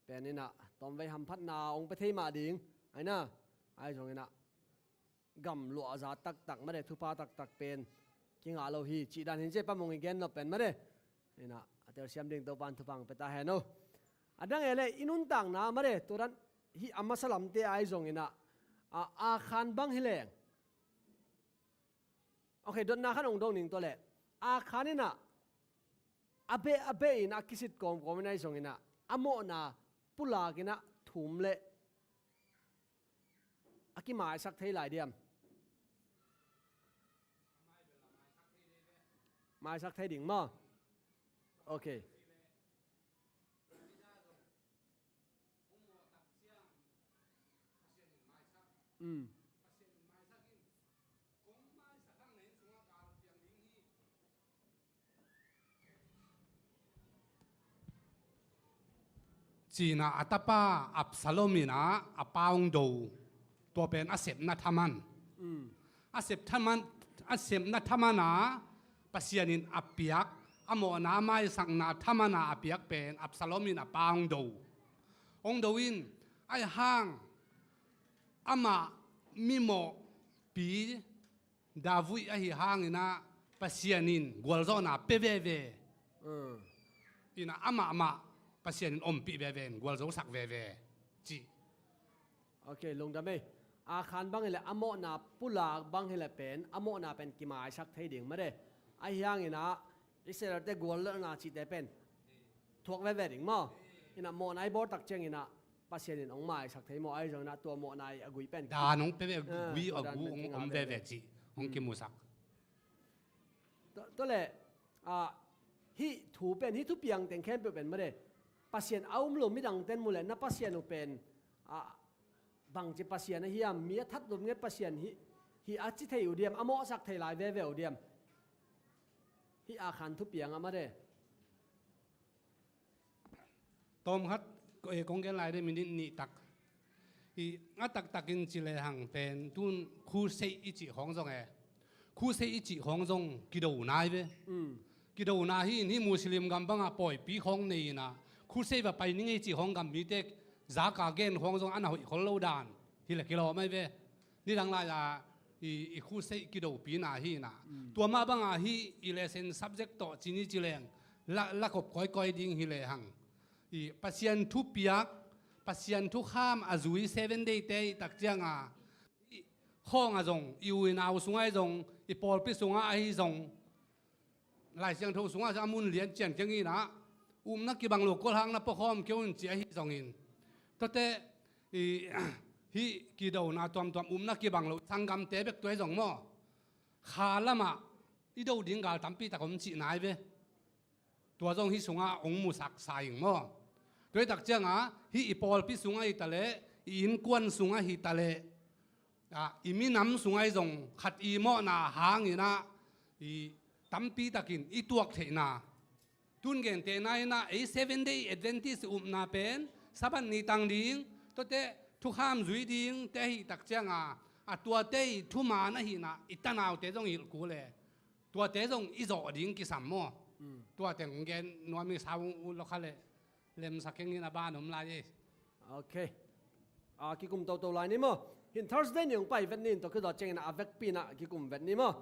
pen innah tawmvei hamphatna hong pia thei mah ding. Aina, ahi zong innah gamluahza taktak made thupha taktak pen kingah lo hi cih dan hi ci e, Pa Mung i gen nop pen made. Innah a telsiam ding Topan thupha hong pia ta hen o. A dang e le i nuntakna made tua dan hi a masa lamte ahi zong innah, a, Akhan bang hi leng. Ok, dotna khan hong dong ning tua leh Akhan innah a beh a beh in a kisit kawmkawm in ahi zong innah a mawhna pulak innah thum leh a kimaisak thei lai diam? Maisak thei ding maw? Ok. Um. Cina a tapa Absalom in a pa hong do. Tua pen a sepna thaman. Um. A sep thaman, a sepna thaman a Pasian in a piak, a mawhna maisakna thaman a a piak pen Absalom in a pa hong do. Hong do in, ahi hang amah mimawhpi David ahi hang innah Pasian in gualzawhna pia veve. Uh. Innah amah mah Pasian in ompih veve in gualzosak veve. Ci. Ok, lungdam ei. Akhan bang hileh a mawhna pulak bang hileh pen a mawhna pen kimaisak thei ding made. Ahi hang innah Israel-te guallelhna cihte pen thuak veve ding maw? Innah mawhna i bawl tak ciang innah Pasian in hong maisak thei maw? Ahi zong innah tua mawhna i a gui pen dan hong pia ve, a gui a gu hong om veve cih hong kimusak. Tua leh, ah, hih thu pen, hih thupiang teng khempeuh pen made Pasian a um lo midangten mu leh na Pasian uh pen, ah, bangci Pasian a hiam, mi a that lum nget Pasian hih, hih a ci thei uh diam, a mawhsak thei lai veve uh diam? Hih Akhan thupiang a made. Tawm khat, eh, kong gen lai de minit nih tak. I a taktakin ci lehang pen tun khusei i cih khawng zong e. Khusei i cih khawng zong kido nai ve. Um. Kido nai hi in hih Muslim gam bangah pawipi khawng nei innah khusei va pai ning ei cih khawng gam mite zaka gen khawng zong a na hoih khol lo dan. Hileh kilawm ai ve. Nidang lai-a i, i khusei kidopina hi innah. Um. Tua mah bangah hih i lesson subject tawh ci ni ci leng la, la kop kawikawi ding hi lehang. I Pasian thupiak, Pasian thukham a zui Seven Day-te i tak cianga i khawng a zong, i u i nau sungah i zong, i pawlpi sungah ahi zong, Lai Siangtho sungah a mun lian cian keng innah upna kibang lo kolhang na pawkhawm kei un ci ahi zongin. Tuate i, hih kidona tuamtuam upna kibang lo sanggamte bek tua hi zong maw? Kha lamah i do ding gal tampi tak om cih nai ve. Tua zong hih sungah hong musak sa ing maw? Tua hi tak cianga hih i pawlpi sungah hi taleh, i innkuan sungah hi taleh, ah, i minam sungah i zong khat i mawhna hang innah i tampi takin i tuak theihna. Tun gentehna innah ei Seven Day Adventist upna pen Sabbath ni tang ding, tuate thukham zui ding te ahi tak cianga a tuate i thuman ahihna i tanaute zong i hilh kul e. Tuate zong i zawh ding kisam maw? Mm. Tuate hong gen nuam i sau uh lo kha leh lemsak keng in a ban om lai e. Ok. A kikum toto lai ni maw? Hin Thursday ni hong pai vet ni in tua kizawh ciangin a vekpi in a kikum vet ni maw?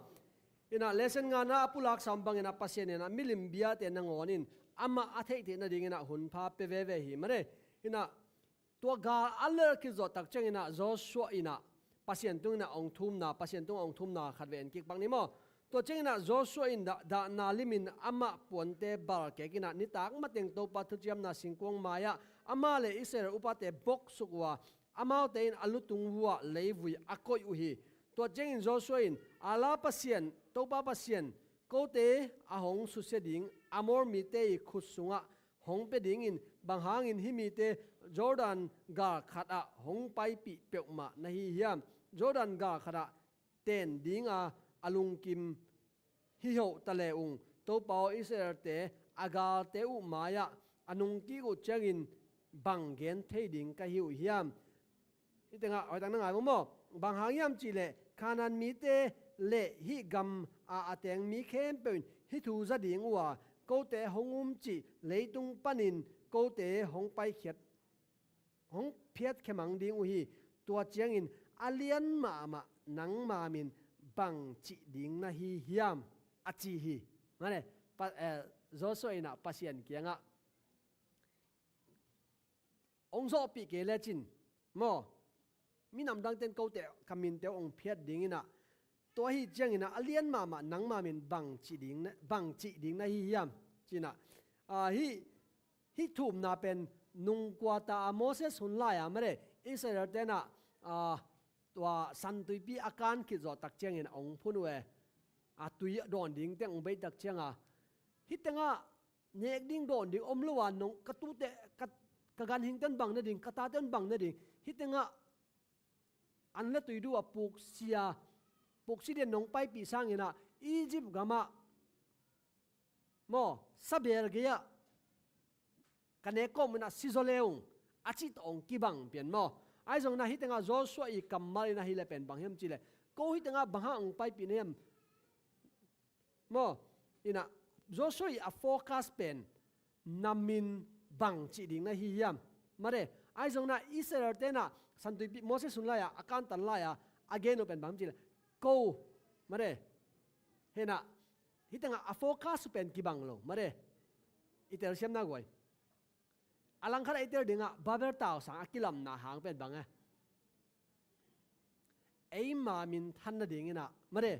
Innah lesson ngana a pulak sam bangin a Pasian innah milim biate nangawn in amah a theihtheih nadingin a hunpha pia veve hi mane. Innah tua gal a lelh khit zawh tak ciangin ah Joshua in ah Pasian tungin ah hong thumna, Pasian tungah hong thumna khat ve en kik pak ni maw? Tua ciangin ah Joshua in dah, dahna limin amah puante balkek in ah nitak mateng Topa thuciamna singkuang mai-ah amah le Israel upate boksuk uh a, amaute in a lutung vuah leivui a koih uh hi. Tua ciangin Joshua in, "A la Pasian, Topa Pasian, kote a hong susia ding Amor mite i khut sungah hong pia dingin bang hangin hih mite Jordan gal khatah hong paipih peuhmah na hi hiam? Jordan gal khatah ten dinga a lungkim hi hoh ta le ung, Topa aw, Israelte a galte uh mai-ah a nungkik uh ciangin bang gen thei ding ka hi uh hiam?" Hih tengah hoihtak na ngai maw? Bang hang hiam cihleh, Kanaan mite le hih gam a a teng mi khempeuh in hih thu za ding uh a, kote hong um cih leitung panin kote hong paikhiat, hong phiatkhia mang ding uh hi. Tua ciangin a lian mahmah nangma min bang cih ding na hi hiam, a ci hi. Mane, pa, eh, Joshua in ah Pasian kiangah hong zawhpih kei lecin maw, minam dangten kote ka minte uh hong phiat dingin ah, tua ahi ciangin ah a lian mahmah nangma min bang cih ding na, bang cih ding na hi hiam? Ci-in ah, ah, hih, hih thumna pen nungkuata a Moses hun lai-a mare, Israelte in ah, ah, tua San Tuipi a kan khit zawh tak ciangin a hong phun uh e. A tui a dawn ding teng hong bei tak cianga, hih tengah nek ding dawn ding om lo a, nong ka tute, ka, ka ganhingte in bang na ding, ka tate in bang na ding, hih tengah an le tui duh a puksia, puksi den nong paipih sangin ah Egypt gamah maw, sabel gei-ah ka nek kawm in ah si zaw le ung, a cih tawh hong kibang pian maw. Ahi zongin ah hih tengah Joshua i kammal in ah hi le pen bang hiam cihleh, ko hih tengah bang hang hong paipih na hiam? Maw, in ah Joshua i a focus pen na min bang cih ding na hi hiam? Mare, ahi zongin ah Israelte in ah San Tuipi Moses hun lai-a, a kantan lai-a a gen uh pen bang hiam cihleh, ko, mare, hi-in ah hih tengah a focus uh pen kibang lo, mare. I telsiamna guai. A langkhat a i tel dingah Babel tausang a kilamna hang pen bang e? Eima minthan nadingin ah, mare,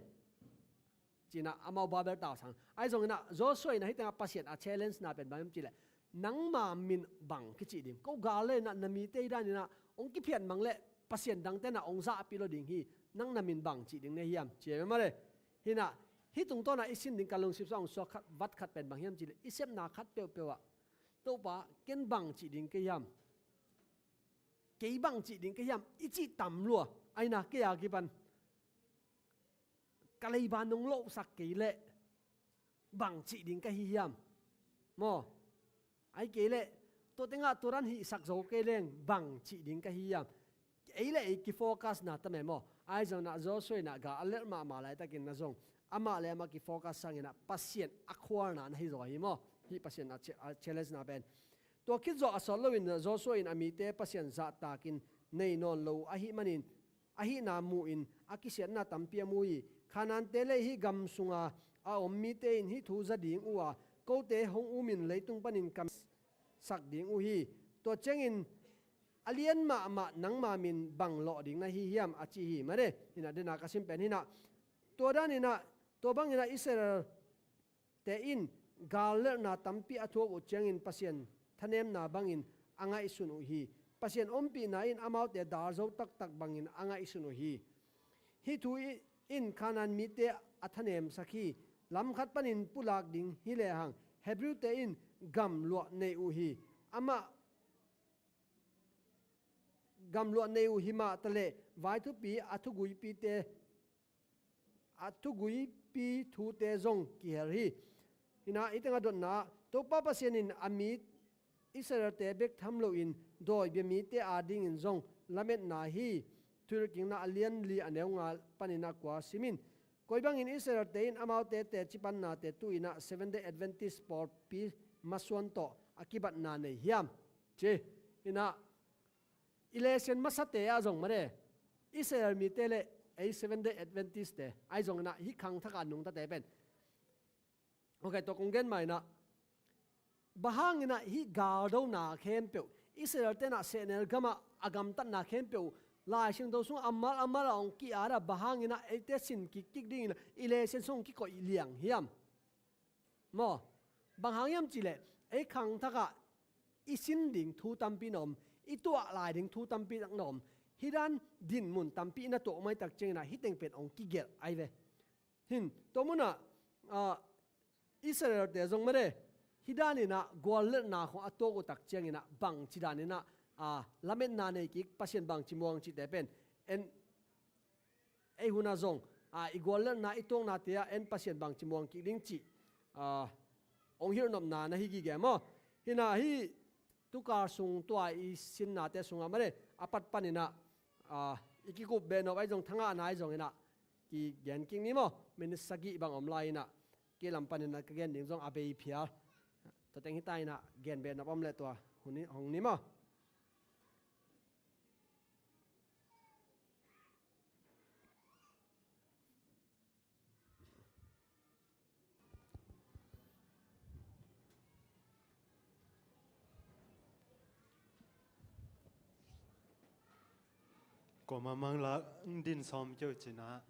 ci-in ah amau Babel tausang. Ahi zongin ah Joshua in ah hih tengah Pasian a challenge na pen bang hiam cihleh, nangma min bang kicih ding? Ko gal le in ah na mite i danin ah hong kiphiat mang le Pasian dangte in ah hong zahpih lo ding hi. Nang na min bang cih ding na hiam? Ci-in ah, mare. Hi-in ah hih tungtawn ah i sin ding ka lungsim sungah hong suak khat, vat khat pen bang hiam cihleh, i sepna khat peuhpeuh ah, Topa, ken bang cih ding ka hiam? Kei bang cih ding ka hiam? I cih tam lua. Ahi-in ah kei a kipan ka leiba nong lohsak kei leh bang cih ding ka hi hiam? Maw, ahih kei leh tua tengah tua dan hihsak zo kei leng bang cih ding ka hi hiam? Ei le ei kifocus na ta meh maw. Ahi zongin ah Joshua in ah gal a lelh mahmah laitakin ah zong amah le amah kifocus sangin ah Pasian a khualna na hi zaw hi maw. Hih Pasian a che-, a challenge na pen. Tua khit zawh a sawt loin Joshua in a mite Pasian zahtakin nei nawn lo ahih manin, ahihna mu-in a kisiatna tampi a mu hi. Kanaante le hih gam sunga a om mite in hih thu za ding uh a, kote hong umin leitung panin kamsak ding uh hi. Tua ciangin a lian mahmah nangma min bang lawh ding na hi hiam, a ci hi. Mare, hi-in ah dena ka sim pen hi-in ah, tua danin ah, tua bangin ah Israel te in gal lelhna tampi a thuak uh ciangin Pasian thanemna bangin a ngaihsun uh hi. Pasian ompihna in amaute dal zo taktak bangin a ngaihsun uh hi. Hih thu i-, in Kanaan mite a thanemsak hi. Lam khat panin pulak ding hi lehang Hebrew te in gamluah nei uh hi. Amah gamluah nei uh hi mah taleh vai thupi a thuguipite, a thuguipi thute zong kihel hi. Hi-in ah hih tengah dotna, Topa Pasian in a mi Israelte bek tham loin dawi bia mite adingin zong lametna hi. Thuhilhkikna a lian li a neu nga panin ah kua sim in. Koi bangin Israelte in amaute teci pannate tu-in ah Seventh Day Adventist pawlpi masuan tawh a kibatna nei hiam, ci. Hi-in ah i lesson masate ah zong mare, Israel mite le ei Seventh Day Adventist te, ahi zongin ah hih khangthak a nungtate pen, ok, tua kong gen mah in ah, bang hangin ah hih galdona khempeuh, Israelte in ah sehnel gamah a gamtatna khempeuh Lai Siangtho sungah a mal a mal a hong ki-at a, bang hangin ah eite sin kikkik dingin ah i lesson sung hong kikoih liang hiam? Maw, bang hang hiam cihleh, ei khangthak ah i sin ding thu tampi in om. i tuah lai ding thu tampi tak na om. Hih dan dinmun tampi i na tuah maitak ciangin ah hih teng pen hong kigelh ahi ve. Hin, tua munah, ah, Israel-te zong made, hih danin ah guallelhna khong a tuak uh tak ciangin ah bangci danin ah, ah, lametna nei kik, Pasian bangci muang cihte pen en, ei hun ah zong, ah, i guallelhna i tuaknate ah en Pasian bangci muang kik ding cih, ah, hong hilh nopna na hi gige maw? Hi na, hih tukal sung tua i sinnate sungah made, a pat panin ah, ah, i kikup behnop ahi zong, thangahna ahi zongin ah kigen kik ni maw? Minit sagih bang om lai in ah, kei lam panin ah ka gen ding zong a bei phial. Tua teng hi ta in ah, gen behnop om leh tua hun ni, hong ni maw? Kua mah mang la, din sawm keu cin ah,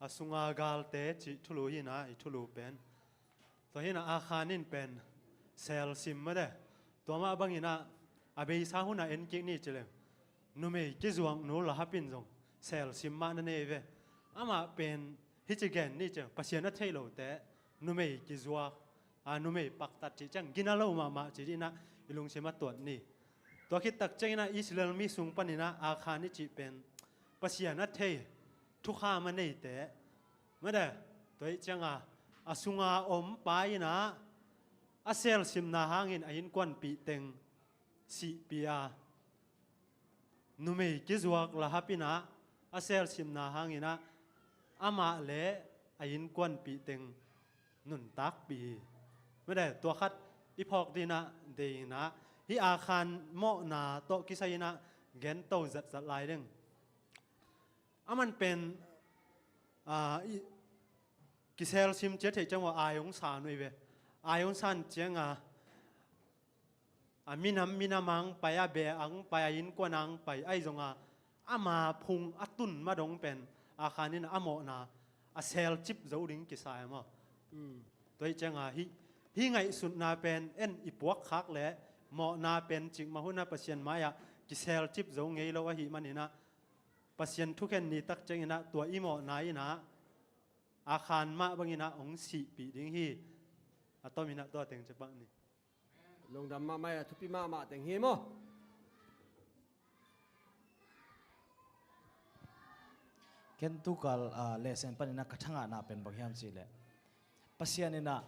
a sunga galte cih thulu hi na, i thulu pen. Tua hi na, Akhan in pen selsim mah de. Tua mah bangin ah, a beisa hun ah en kik ni ci leng, numei kizuak nu Rahab in zong selsim mah na nei ve. Amah pen hih ci gen ni ci, Pasian a thei lote numei kizuak, a, numei paktat cih ciang gina lo mahmah ci dih in ah i lungsim a tuat ni. Tua khit tak ciangin ah Israel mi sung panin ah Akhan i cih pen Pasian a thei, thukham a neite mah de. Tua hi ciang a, a sunga om pa in ah a selsimna hangin a innkuanpih teng sihpih a, numei kizuak Rahab in ah a selsimna hangin ah amah le a innkuanpih teng nuntakpih hi. Mah de, tua khat i phawk ding ah deih in ah, hih Akhan mawhna tawh kisai in ah gen to zatzat lai ding. Aman pen, ah, i, kiselsim ciat theih ciang ua ai hong san uh hi ve. Ai hong san ciang a, a minam, minam ang pai, a beh ang pai, a innkuan ang pai, ahi zong a, ama phung a tun mah dong pen Akhan in a mawhna a selcip zo ding kisa e maw? Mm. Tua hi ciang a, hih, hih ngaihsutna pen en i puakkhak leh mawhna pen cikmah hun ah Pasian mai-ah kiselcip zo ngei lo ahih manin ah, Pasian thukhen ni tak ciangin ah tua i mawhna in ah Akhan mah bangin ah hong sihpih ding hi. A tomin ah tua teng cia pah ni. Lungdam mahmah, a thupi mahmah teng hi maw? Ken tukal, ah, lesson panin ah ka thangahna pen bang hiam cih leh, Pasian in ah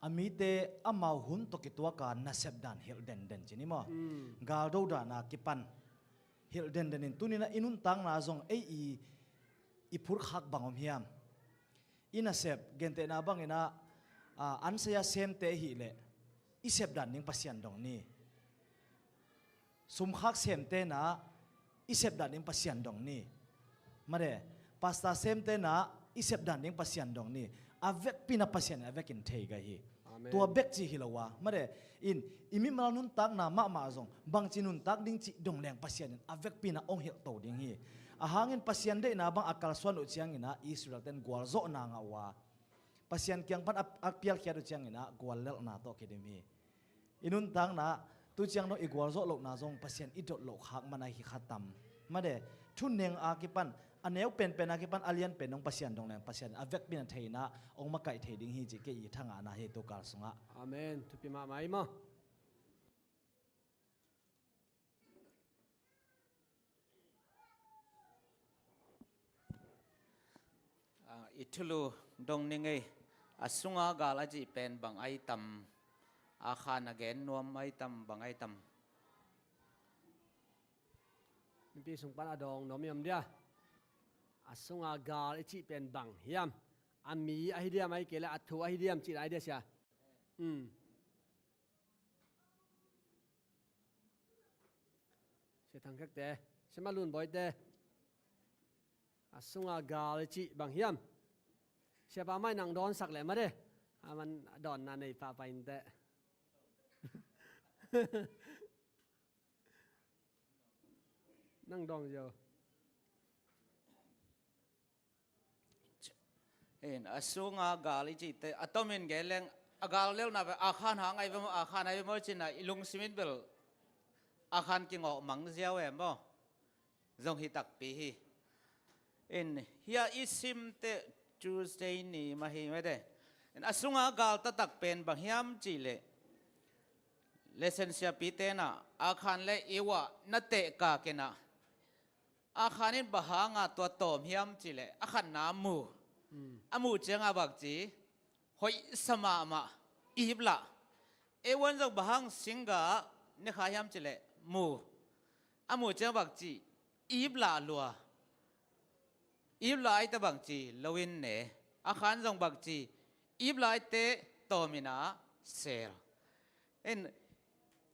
a mite amau hun tawh kituak a nasep dan hilh denden ci ni maw? Mm. Galdo dan a kipan hilh denden in, tuni in ah i nuntakna zong ei i, i phutkhak bang om hiam? I nasep, gentehna bangin ah, ah, ansaya semte ahih leh i sep dan ding Pasian dong ni. Sumkhak semte in ah i sep dan ding Pasian dong ni. Mah de, pastor semte in ah i sep dan ding Pasian dong ni. A vekpi in ah Pasian in a vekin thei gai hi. Amen. Tua bek cih hi lo a, mah de, in, i mimal nuntakna mahmah zong bangci nuntak ding cih dong leng Pasian in a vekpi in ah hong hilhto ding hi. A hangin Pasian deihna bang a kalsuan uh ciangin ah Israel-te in gualzawhna ngah uh a, Pasian kiang pan a, a pialkhiat uh ciangin ah guallelhna tawh kidim hi. I nuntakna, tu ciang dong i gualzawh lohna zong Pasian i dot loh khak man ahi kha tam. Mah de, thuneng a kipan, a neu penpen a kipan, a lian pen dong Pasian dong leng Pasian a vekpi in ah thei in ah hong makaih thei ding hi cih kei i thangahna hi tukal sungah. Amen. Thupi mahmah hi maw? Ah, i thulu dong ni ngei, a sunga gal a cih pen bang ahi tam, Akhan a gen nuam ahi tam, bang ahi tam? Mipi sung pan a dawng nuam i om dia? A sunga gal i cih pen bang hiam? A mi ahi diam, ahih kei leh a thu ahi diam cihna ahi dia sia? Hmm. Sia Thang Khekte, Sia Malun Bawite, a sunga gal i cih bang hiam? Siapa mai nang dawnsak leh mah de. A man dawnna nei pahpah inteh. Nang dawng zia. In, a sunga gal i cihte, a tomin gen leng, a gal lelhna pen, Akhan hang ahi ve maw, Akhan ahi ve maw cihna, i lungsim in bel Akhan kingawh mang ziau e maw? Zong hi takpi hi. In, hia i simte Tuesday ni mah hi mete. In, a sunga gal taktak pen bang hiam cih leh, lesson siapite in ah, Akhan le Eve ah na tehkak in ah, Akhan in bang hanga tua tawm hiam cih leh, a khatna mu. A muh ciangah bang ci, hoihsa mahmah, Eve lah. Eve in zong bang hang singgah ne kha hiam cih leh, mu. A muh ciang bang ci, Eve lah lua. Eve lah ahih teh bang ci, lo in ne. Akhan zong bang ci, Eve lah ahih teh tawm in ah sel. In,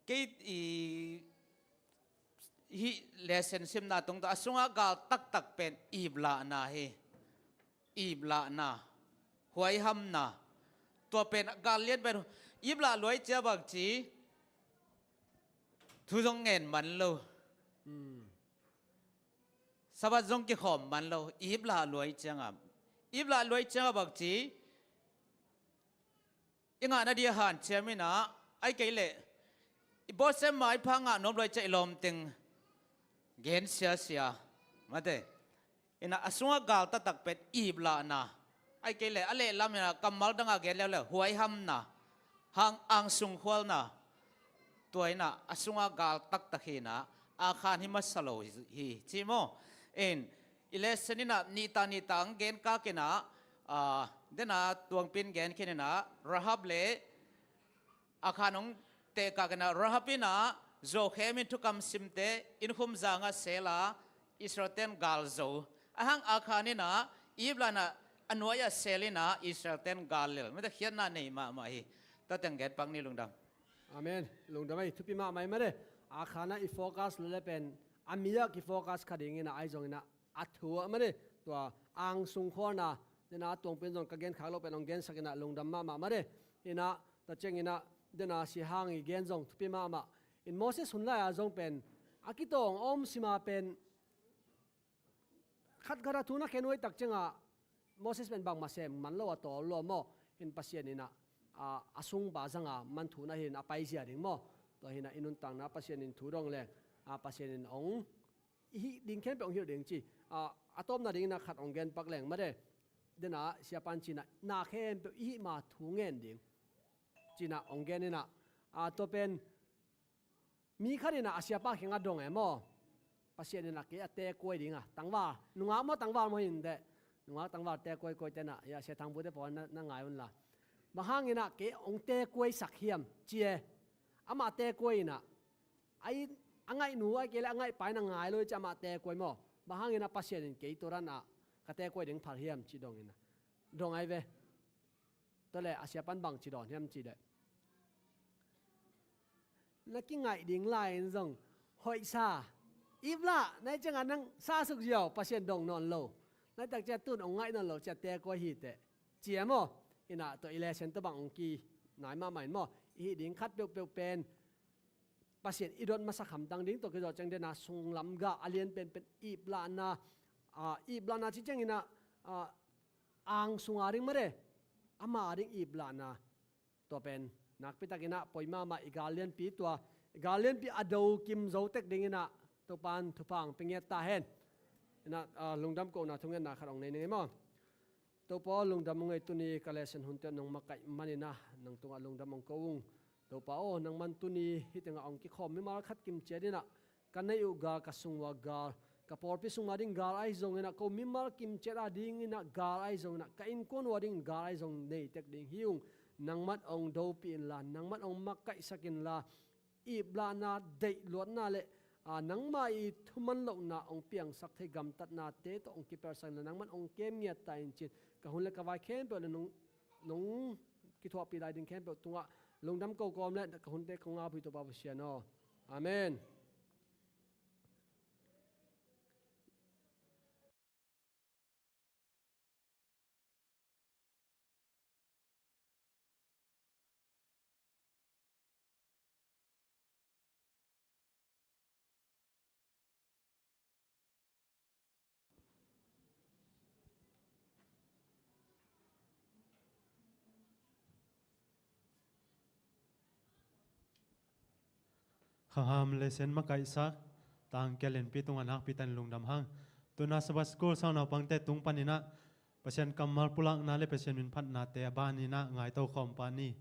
kei i hih lesson simna tungtawn a sungah gal taktak pen Eve lahna hi. Eve lahna, huaihamna. Tua pen gal lian pen, Eve lah lua ahih ciang bang ci, thu zong ngen man lo. Sabbath zong kikhawm man lo. Eve lah lua ahih ciangah, Eve lah lua ahih ciangah bang ci, i ngahna ding a hanciam in ah, ahih kei leh i bawlsiam maipha ngah nuam lua ahih ciang i lawmteng gen siasia. Mate. In ah, a sungah gal taktak pen Eve lahna. Ahih kei leh a lehlam in ah kammal dangah gen leuleu, huaihamna, hang angsung khualna. Tua in ah, a sungah gal taktak hi in ah, Akhan hi masa lo hi, hi ci maw? In, i lesson in ah nihtak nihtak hong gen kak in ah, ah, den a tuangpi in gen khin in ah, Rahab le Akhan hong tehkak in ah, Rahab in ah zuaukhem in thukam simte, innkhum zangah sel a, Israel-te in gal zo. Ahang Akhan in ah, Eve lah in ah, a nuai-ah sel in ah, Israel-te in gal lel. Mate, khiatna nei mahmah hi. Tua teng gen pak ni, lungdam. Amen. Lungdam ei, thupi mahmah ei mate. Akhan ah i focus lua leh pen, a mi ah ki focus kha ding in ah, ahi zongin ah, a thu ah mate. Tua angsung khualna, den a tuangpi in zong ka gen khak loh pen hong gensak in ah, lungdam mahmah mate. In ah, tua ciangin ah, den a Sia Hang i gen zong thupi mahmah. In Moses hun lai-a zong pen, a kitawng a om sim a pen, khatkhat a thu na khen uh ahih tak ciangah, Moses pen bangmah sem man lo a tawl lua maw? In Pasian in ah, a, a sungpa zang a man thu na hi in a paizia ding maw? Tua hi in ah i nuntakna Pasian in thu dong leng, a, Pasian in hong, i hih ding khempeuh hong hilh ding ci. A, a tawpna dingin ah khat hong gen pak leng mate. Den a siapa'n ci in ah, na khempeuh i hih ma thu ngen ding ci in ah hong gen in ah, a, tua pen, mi khat in ah a siapa kiangah dong e maw? Pasian in ah kei a tekuai ding a, tangval, nungak maw tangval maw hi inteh. Nungak tangval tekuai kuaite in ah, ya, Sia Thang Bute pawl na, na ngai un la. Bang hangin ah kei hong tekuaisak hiam ci e. Amah tekuai in ah, a, a ngaihnu ahih kei leh a ngaihpa in ah ngai lo hi ci, amah tekuai maw? Bang hangin ah Pasian in kei tua dan ah ka tekuai ding phal hiam ci dong in ah, dong ahi ve. Tua leh a siapa'n bang ci dawn hiam cih leh, na kingaih ding lai-in zong hoihsa, Eve lah, na hih ciangah nang sa suk ziau, Pasian dong nawn lo. Na hih tak ciang tu-in hong ngaih nawn lo ciang tekuai hi teh, ci e maw? In ah tua i lesson tawh bang hong kinai mahmah in maw? I hih ding khat peuhpeuh pen Pasian i dot masak hamtang ding, tua kizawh ciang den a sunglam gal a lian penpen Eve lahna, a, Eve lahna ci ciangin ah, a, angsung a ding mate, ama a ding Eve lahna. Tua pen nakpi takin ah poi mahmah, i gal lianpi tua, i gal lianpi a do kim zo tek dingin ah Topa'n thupha hong pia ngiat ta hen. In ah, a, lungdam kohna thungetna khat hong nei ning ei maw? Topa aw, lungdam ung ei, tuni ka lesson hunte nong makaih manin ah nang tungah lungdam hong ko ung. Topa aw, nangman tuni hih tengah hong kikhawm mimal khat kim ciat in ah, ka neih uh gal, ka sung uh a gal, ka pawlpi sung uh a ding gal ahi zongin ah, ko mimal kim ciat a dingin ah gal ahi zongin ah, ka innkuan uh a ding gal ahi zong nei tek ding hi ung. Nangman hong dopih inla, nangman hong makaihsak inla, Eve lahna deih luatna le, a, nangma i thuman lohna hong piangsak thei gamtatnate tawh hong kipersak inla, nangman hong kem ngiat ta in ci-in, ka hun le ka vai khempeuh le nong, nong kithuahpih lai ding khempeuh tungah lungdam ko kawm le ka hunte kong ap hi, Topa Pasian aw. Amen. Khangham lesson makaihsak Tangke Lenpi tungah nakpi takin lungdam hang. Tuna Sabbath School sang naupangte tung paninah Pasian kammal pulakna le Pasian minphatnate a baninah ngaito khawm pah ni.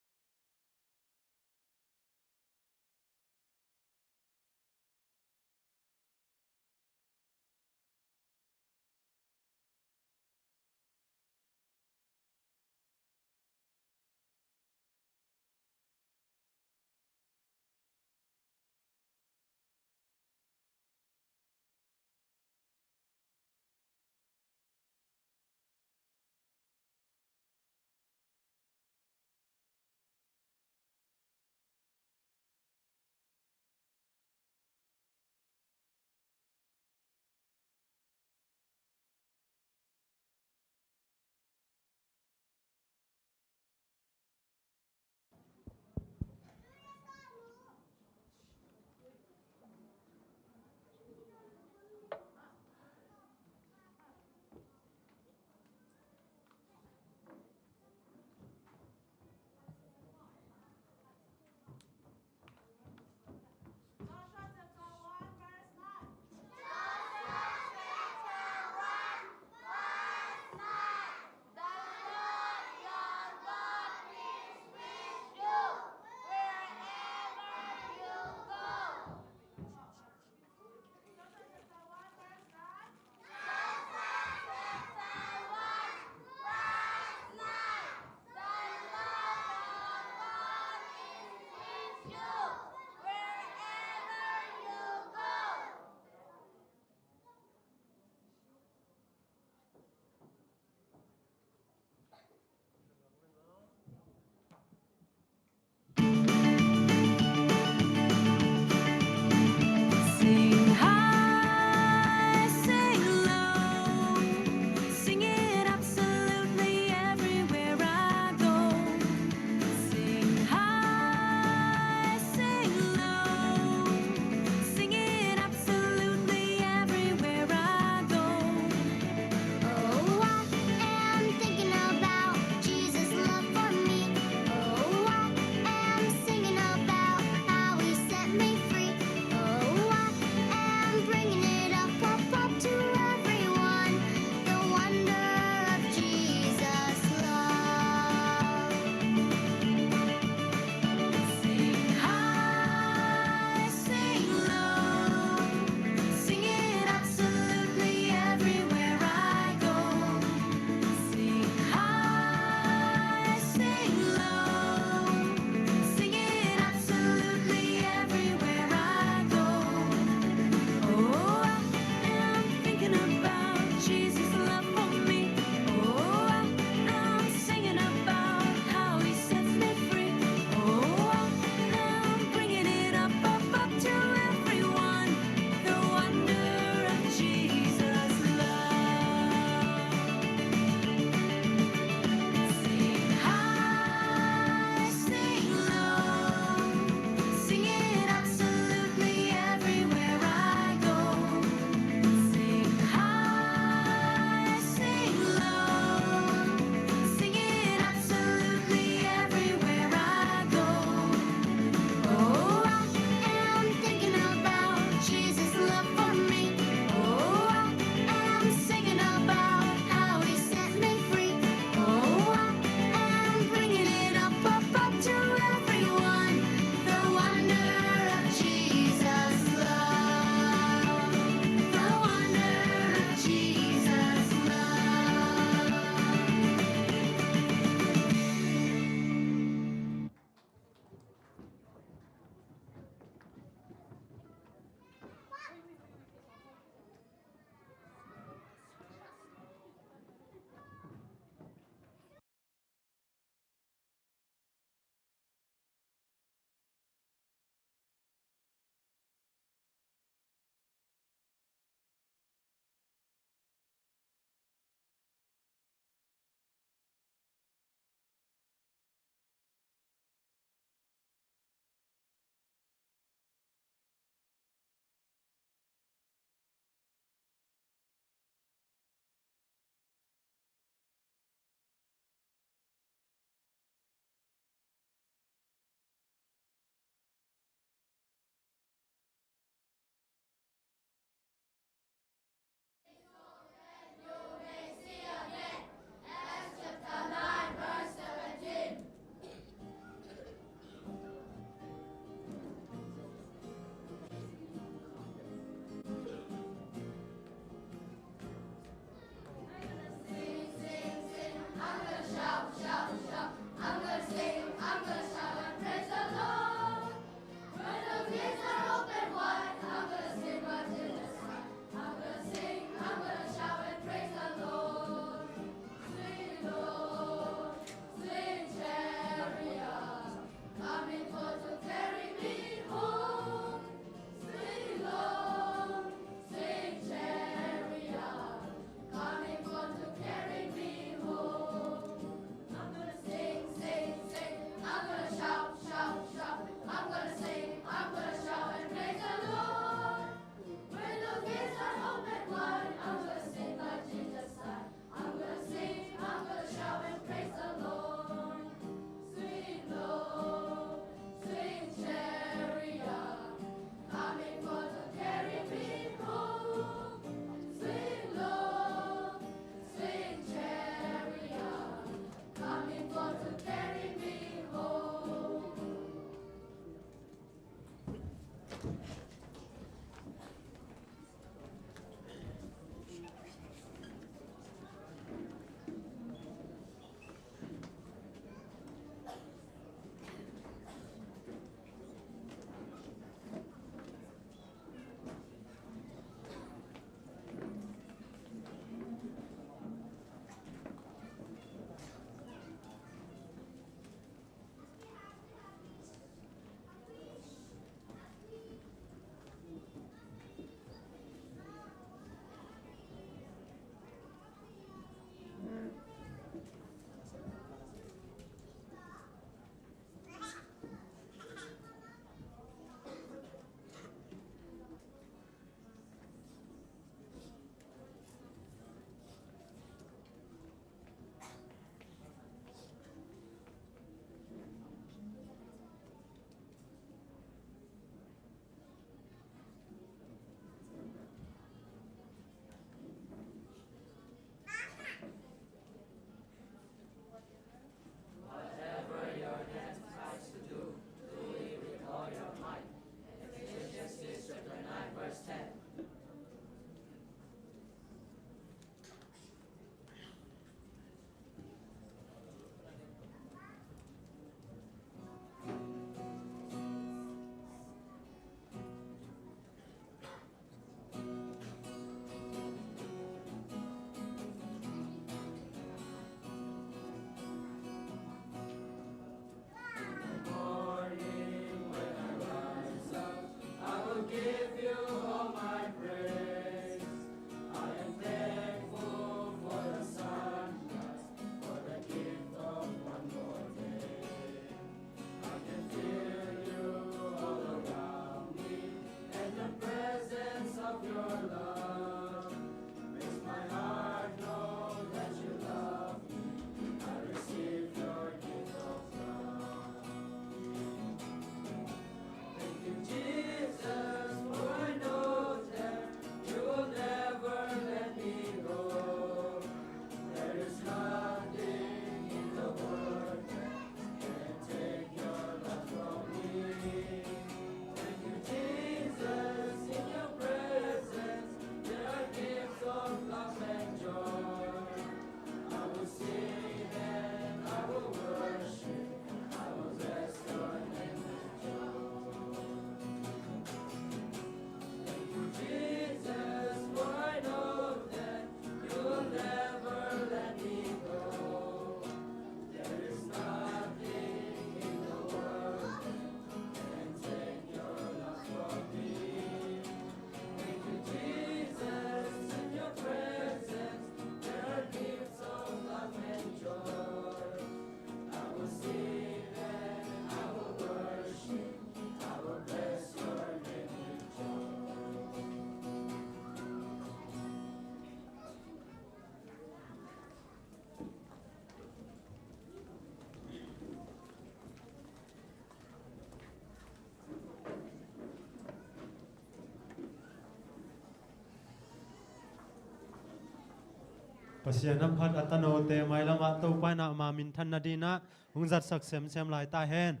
Pasian a phat a tanote mailamah Topa in ah ama minthan nadinah hong zatsak semsem lai ta hen.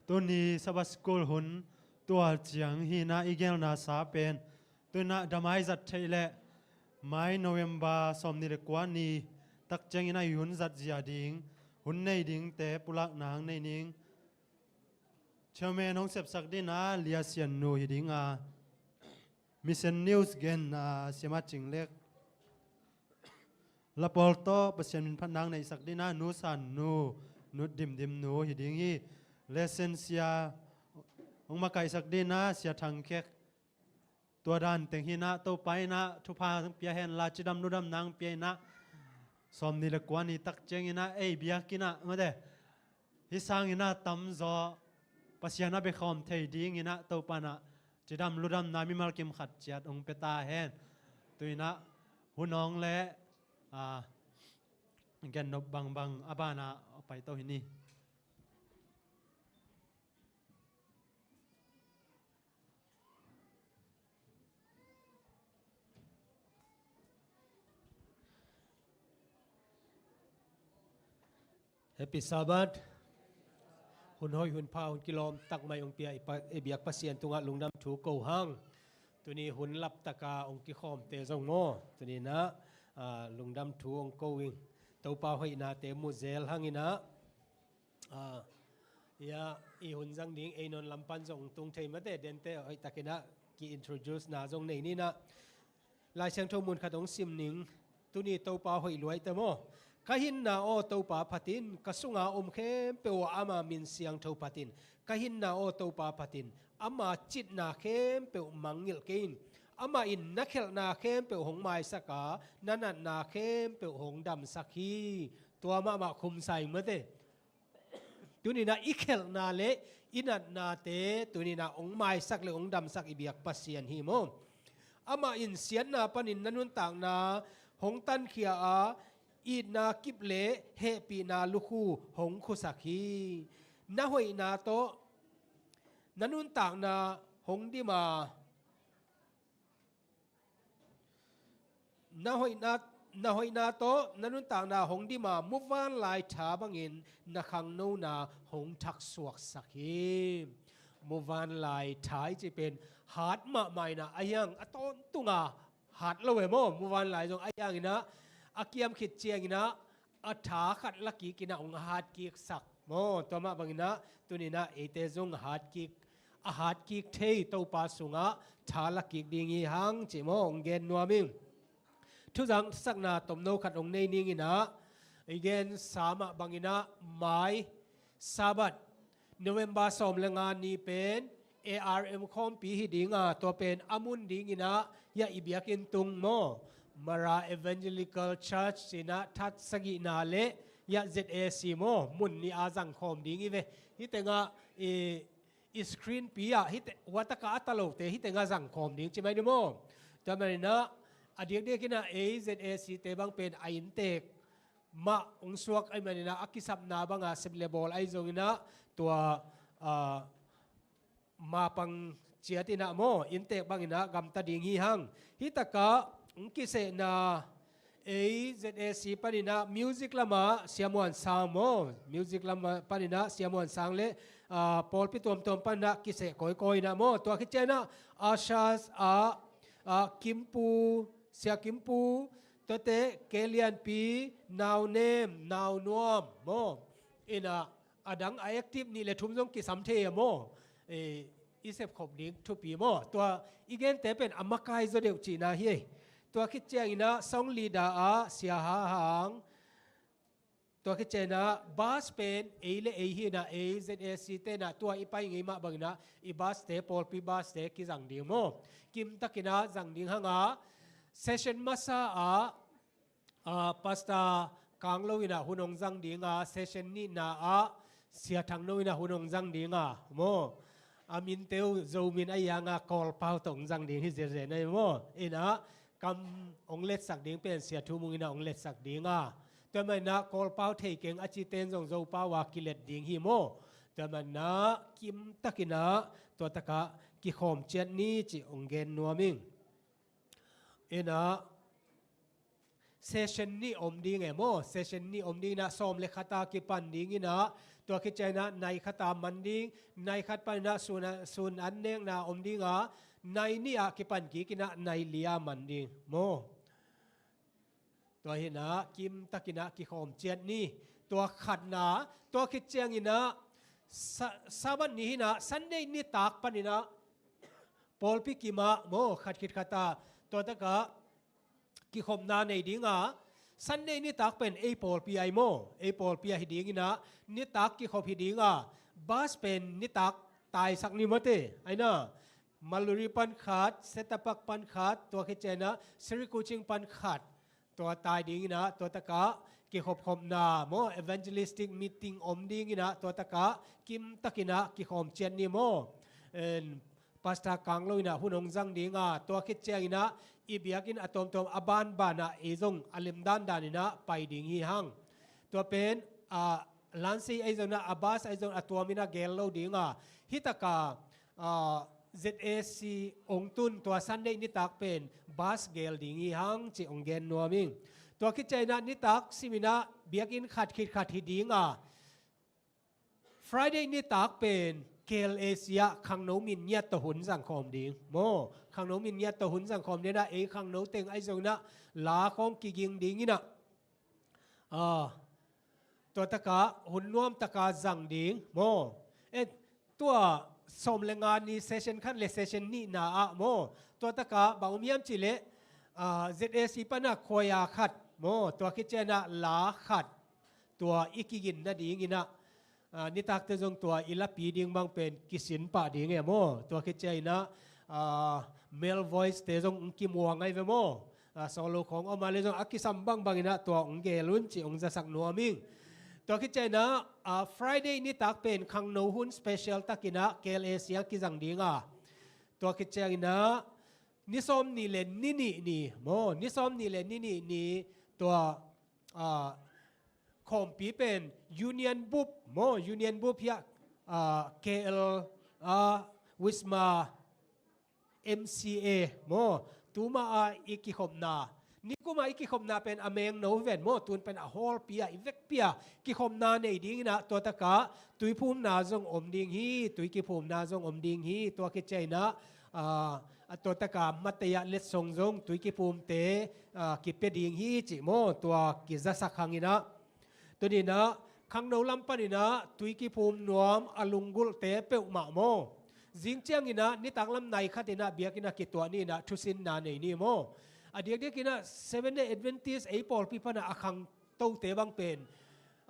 Tuni Sabbath School hun tua ciang hinah i gelna sa pen, tu in ah damai zat theih leh mai November sawmnih le kua ni tak ciangin ah i hun zat zia ding, hun nei dingte pulak nang nei ning. Chairman hong sepsak dinah Lia Sian nu hi dinga, Mission News gen a siama Cing Lek. Lapawl tawh Pasian min phat nang neihsak dinah Nu San nu, Nu Dim Dim nu hi ding hi. Lesson sia hong makaihsak dinah Sia Thang Khek. Tua dan teng hinah Topa inah thupha pia henla, cidam ludam nang pia inah, sawmnih le kua ni tak cianginah ei biakinn ah mate, hih sanginah tamzaw Pasian a biakhawm thei dinginah Topa inah cidam ludamna mimal kim khat ciat hong pia ta hen. Tu inah hun awng le, ah, gennop bangbang a banah a paito hi ni. Happy Sabbath. Hun hoih hun pha hun kilawm tak mai hong pia i pa-, i biak Pasian tungah lungdam thu ko hang. Tuni hun laptaka hong kikhawmte zong maw, tuni inah, ah, lungdam thu hong ko ing. Topa hoihnate mu zel hanginah, ah, ya, i hun zang ding ei non lam pan zong tung thei mate, dente hoihtakinah ki-introduce na zong nei ninah. Lai Siangtho mun khat hong sim ning. Tuni Topa hoih luaite maw. Ka hinna aw Topa phatin, ka sunga om khempeuh ah ama min siangtho phatin. Ka hinna aw Topa phatin, ama citna khempeuh mangngilh kei in. Amah in na khelhna khempeuh hong maisaka, na natna khempeuh hong damsak hi. Tua mahmah khumsa ing mate. Tuninah i khelhna le i natnate tuninah hong maisak le hong damsak i biak Pasian hi maw. Amah in siatna panin na nuntakna hong tankhia a, itna kip le hehpihna lukhu hong khusak hi. Na hoihna tawh na nuntakna hong dim a, na hoihna, na hoihna tawh na nuntakna hong dim a, muvanlai tha bangin na khangnona hong thaksuaksak hi. Muvanlai tha i cih pen hat mahmah inah, a hiang a tawntunga hat lo e maw. Muvanlai zong a hianginah a kiam khit cianginah a tha khat lakikinah hong hatkiksak maw. Tua mah banginah tuninah eite zong hatkik, a hatkik thei Topa sungah tha lakik ding hi hang cih maw hong gen nuam ing. Thuzangsakna tomno khat hong nei ninginah, i gensa mah banginah mai Sabbath November sawm le nga ni pen A R M khawmpi hi dinga, tua pen a mun dinginah ya i biakinn tung maw, Mara Evangelical Church cinah that sagihna le ya Z A C maw, mun nih a zangkhawm ding hi ve. Hih tengah i, i screen pi ah hih te, huataka a talote hih tengah zangkhawm ding ci mai ni maw. Tua maninah a diakdiakinah ei Z A C te bang pen a inntek mah hong suak ahih maninah a kisapna banga sep le bawl ahi zonginah tua, ah, mapang ciatinah maw, inntek banginah gamta ding hi hang. Hih takah hong kisehna ei Z A C paninah music lamah Sia Muan Sang maw, music lamah paninah Sia Muan Sang le, ah, pawlpi tuamtuam paninah kiseh kawikawi inah maw. Tua khit cianginah ushers ah, ah, Kimpu, Sia Kimpu, tuate Kei Lianpi, Nau Nem, Nau Nuam maw, inah a dang a active nih le thum zong kisam thei a maw. Eh, i sepkhop ding thupi maw. Tua i gente pen a makai zaw deuh cihna hi. Tua khit cianginah song leader ah Sia Ha Hang. Tua khit cianginah bass pen ei le ei hinah, ei Z A C tenah tua i pai ngei mah banginah i bass te, pawlpi bass te kizang ding maw. Kimtakinah zang ding hanga session masa ah, ah, Pastor Kang Lo inah hun hong zang dinga, session nihna ah Sia Thang No inah hun hong zang dinga maw. A minte uh Zo min a hianga Kawlpau tawh hong zang ding hi ziahziah na hi maw. Inah kam hong letsak ding pen Sia Thu Mung inah hong letsak dinga. Tua maninah Kawlpau thei keng a cite in zong Zopau a kilet ding hi maw. Tua maninah kimtakinah tua takah kikhawm ciat ni cih hong gen nuam ing. Inah session nih om ding e maw. Session nih om ding inah sawm le khata kipan ding inah, tua khit ciang inah nai khata man ding, nai khat pan inah sun, sun an nekna om ding a, nai nih ah kipan kik inah nai li a man ding maw. Tua hinah kimtak inah kikhawm ciat ni. Tua khatna, tua khit ciang inah sa-, Sabbath ni hinah Sunday nitak pan inah pawlpi kimah maw, khat khit khata, tua takah kikhopna nei ding a, Sunday nitak pen ei pawlpi ai maw, ei pawlpi ahi ding inah nitak kikhop hi ding a, bus pen nitak taisak ni mawte, aina Maluri pan khat, Setapak pan khat, tua khit ciang inah Sri Kuching pan khat, tua tai ding inah, tua takah kikhopkhopna maw, evangelistic meeting om ding inah, tua takah kimtak inah kikhawm ciat ni maw. En, Pastor Kanglo inah hun hong zang ding a, tua khit ciang inah i biakinn a tuamtuam a banbanah ei zong a lemdandan inah pai ding hi hang. Tua pen, a, lansi ei zong inah a bus ei zong a tuam inah gel lo ding a, hi takah, a, Z A C ong tun tua Sunday nitak pen bus gel ding hi hang ci ong gen nuam ing. Tua khit ciang inah nitak sim inah biakinn khat khit khat hi ding a, Friday nitak pen K L A C ah khangno min ngiat tawh hun zangkhawm ding maw. Khangno min ngiat tawh hun zangkhawm ding inah ei khangno teng ahi zong inah la khawng kiging ding inah, a, tua takah hun nuam takah zang ding maw. E, tua sawm le nga ni session khat le session nihna ah maw, tua takah bang om hiam cih leh, a, Z A C panah khuaia khat maw, tua khit ciang inah la khat, tua i kigin nading inah, a, nitakte zong tua i lapi ding bang pen kisin pah ding e maw. Tua khit ciang inah, a, male voice te zong kimuang ai ve maw. A, solo khawng om a le zong a kisam bangbang inah tua ong gel un ci ong zasak nuam ing. Tua khit ciang inah, a, Friday nitak pen khangno hun special tak inah K L A C ah kizang ding a, tua khit ciang inah ni sawm nih le ni nih ni maw, ni sawm nih le ni nih ni tua, a, khawmpi pen Union Bup maw, Union Bup hiah, a, K L, a, Wisma, M C A maw, tuma a i kikhopna, nikum a i kikhopna pen a mengno ven maw, tun pen a hawlpi a i vekpi a kikhopna nei ding inah, tua takah tuiphumna zong om ding hi, tui kiphumna zong om ding hi. Tua khit ciang inah, a, a, tua takah matei ah letsong zong tui kiphumte, a, kipia ding hi ci maw, tua kizasak hang inah. Tuni inah khangno lam pan inah tui kiphum nuam a lunggulhte peuhmah maw, zing ciang inah nitak lam nai khat inah biakinn ah kituah ni inah thusinna nei ni maw. A diakdiak inah Seventh Day Adventist ei pawlpi panah a khangtote bang pen,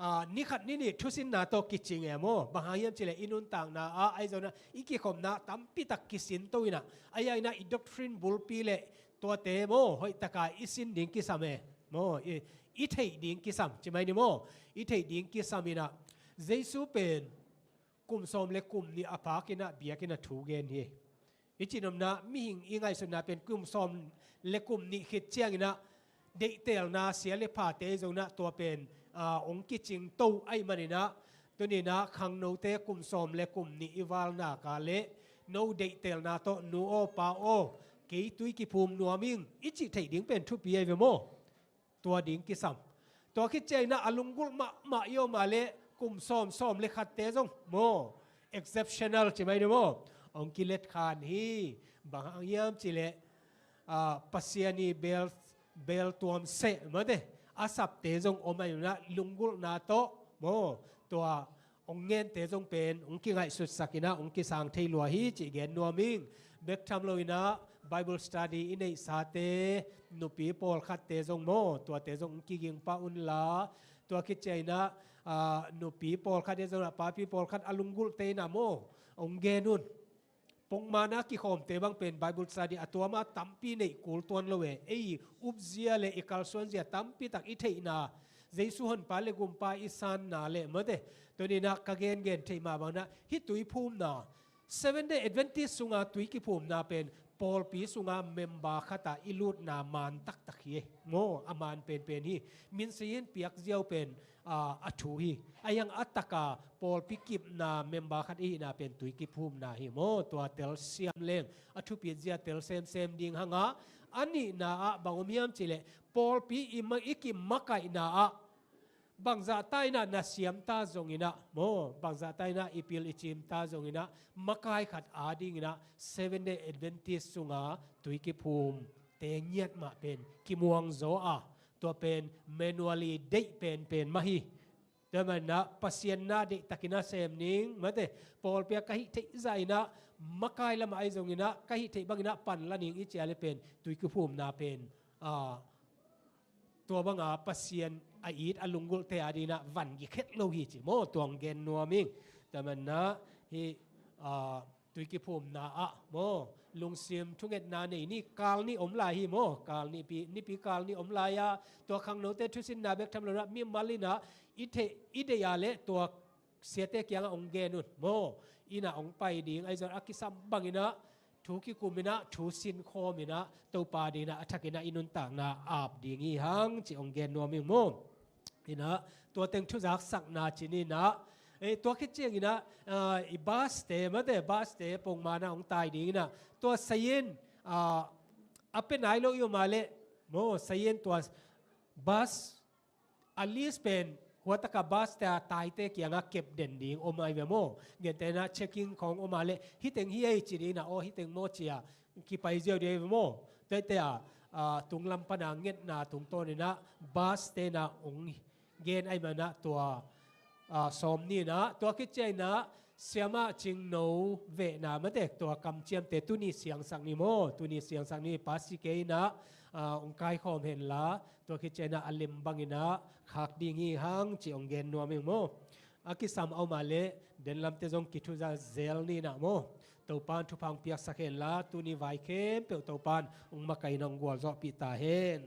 a, ni khat ni nih thusinna tawh kicing e maw. Bang hang hiam cih leh i nuntakna ah ahi zong inah i kikhopna tampi tak kisin to inah, ahi hang inah i doctrine bulpi le tuate maw, hoih takah i sin ding kisam e maw, i, i theih ding kisam ci mai ni maw. I theih ding kisam inah Jesu pen kum sawm le kum nih a phak inah biakinn ah thu gen hi. I cihnopna mihing i ngaihsutna pen kum sawm le kum nih khit ciang inah deihtelna sia le phate zong inah tua pen, a, ong kicing to ahih man inah, tuni inah khangnote kum sawm le kum nih i valna ka le no deihtelna tawh nu aw pa aw, kei tui kiphum nuam ing i cih theih ding pen thupi ahi ve maw. Tua ding kisam. Tua khit ciang inah a lunggulh mahmah i om a le kum sawm, sawm le khatte zong maw, exceptional ci mai ni maw, ong kilet khan hi. Bang hang hiam cih leh, a, Pasian i bel, bel tuam seh mawte, a sapte zong om a inah lunggulhna tawh maw, tua ong ngente zong pen ong kingaihsutsak inah ong kisang thei lua hi cih gen nuam ing. Bek tham lo inah Bible study i neihsate, nupi pawlkhatte zong maw, tuate zong ong kiging pah un la. Tua khit ciang inah, a, nupi pawlkhat i zong inah papi pawlkhat a lunggulhte inah maw, ong gen un. Pongmana kikhawmte bang pen Bible study a tuama tampi neih kul tuan lo e. Ei upzia le i kalsuanzia tampi tak i theihna, Jesu honpa le gumpa i sanna le mawte, tuni inah ka gengen theih mah bang inah hih tuiphumna, Seventh Day Adventist sunga tui kiphumna pen pawlpi sunga member khatah i lutna man taktak hi e maw. A man penpen hi. Minsi in piak ziau pen, a, a thu hi. Ahi hang a taka pawlpi kipna member khat i hihna pen tui kiphumna hi maw. Tua telsiam leng a thupit zia tel semsem ding hang a, A nihna ah bang om hiam cih leh pawlpi i ma-, i kimakaihna ah bangzah ta in ah na siam ta zongin ah maw, bangzah ta in ah i pil i cim ta zongin ah makai khat adingin ah Seven Day Adventist sunga tui kiphum te ngiat mah pen kimuang zaw a, tua pen manually deih penpen mah hi. Tua manin ah Pasian na deihtakin ah sem ning, mate, pawlpi ah ka hih theih zah in ah makai lamah ahi zongin ah ka hih theih bangin ah pan la ning i cih leh pen tui kiphumna pen, ah, tua banga Pasian a it a lunggulhte adingin ah van gikhet lo hi ci maw, tua hong gen nuam ing. Tua manin ah hih, ah, tui kiphumna ah maw, lungsim thungetna nei ni, kal nih om lai hi maw, kal nipi, nipi kal nih om lai a, tua khangnote thusinna bek tham lo in ah mimal in ah i theih, i deih a leh tua siate kiangah hong gen un maw, in ah hong pai ding, ahi zongin a kisam bangin ah thu kikum in ah, thu sinkhawm in ah, Topa dingin ah a thakin ah i nuntakna ap ding hi hang ci hong gen nuam ing maw. In ah tua teng thuzaksakna ci ni in ah, eh, tua khit ciangin ah, ah, i bus te, mate, bus te pongman ah hong tai dingin ah, tua sayin, ah, a pia nai lo i om a leh maw, sayin tua bus a list pen huatakah bus te a taite kiangah kep den ding om ahi ve maw. Gentehna checking khawng om a leh hih teng hi ei ci dingin ah, aw, hih teng maw ci a kipai ziau ding ahi ve maw. Tuate ah, ah, tunglam pana ngetna tungtawnin ah bus te in ah hong gen ahih manin ah tua, ah, sawm ni in ah, tua khit ciangin ah siamah cingno vehna, mate, tua kamciamte tuni siangsak ni maw, tuni siangsak ni, pa si kei in ah, ah, hong kaikhawm hen la, tua khit ciangin ah a lem bangin ah khak ding hi hang ci hong gen nuam ing maw. A kisam a om a leh den lamte zong kithuza zel ni in ah maw. Topan thupha hong piaksak hen la, tuni vai khempeuh Topan hong makaih in ah hong gualzawhpih ta hen.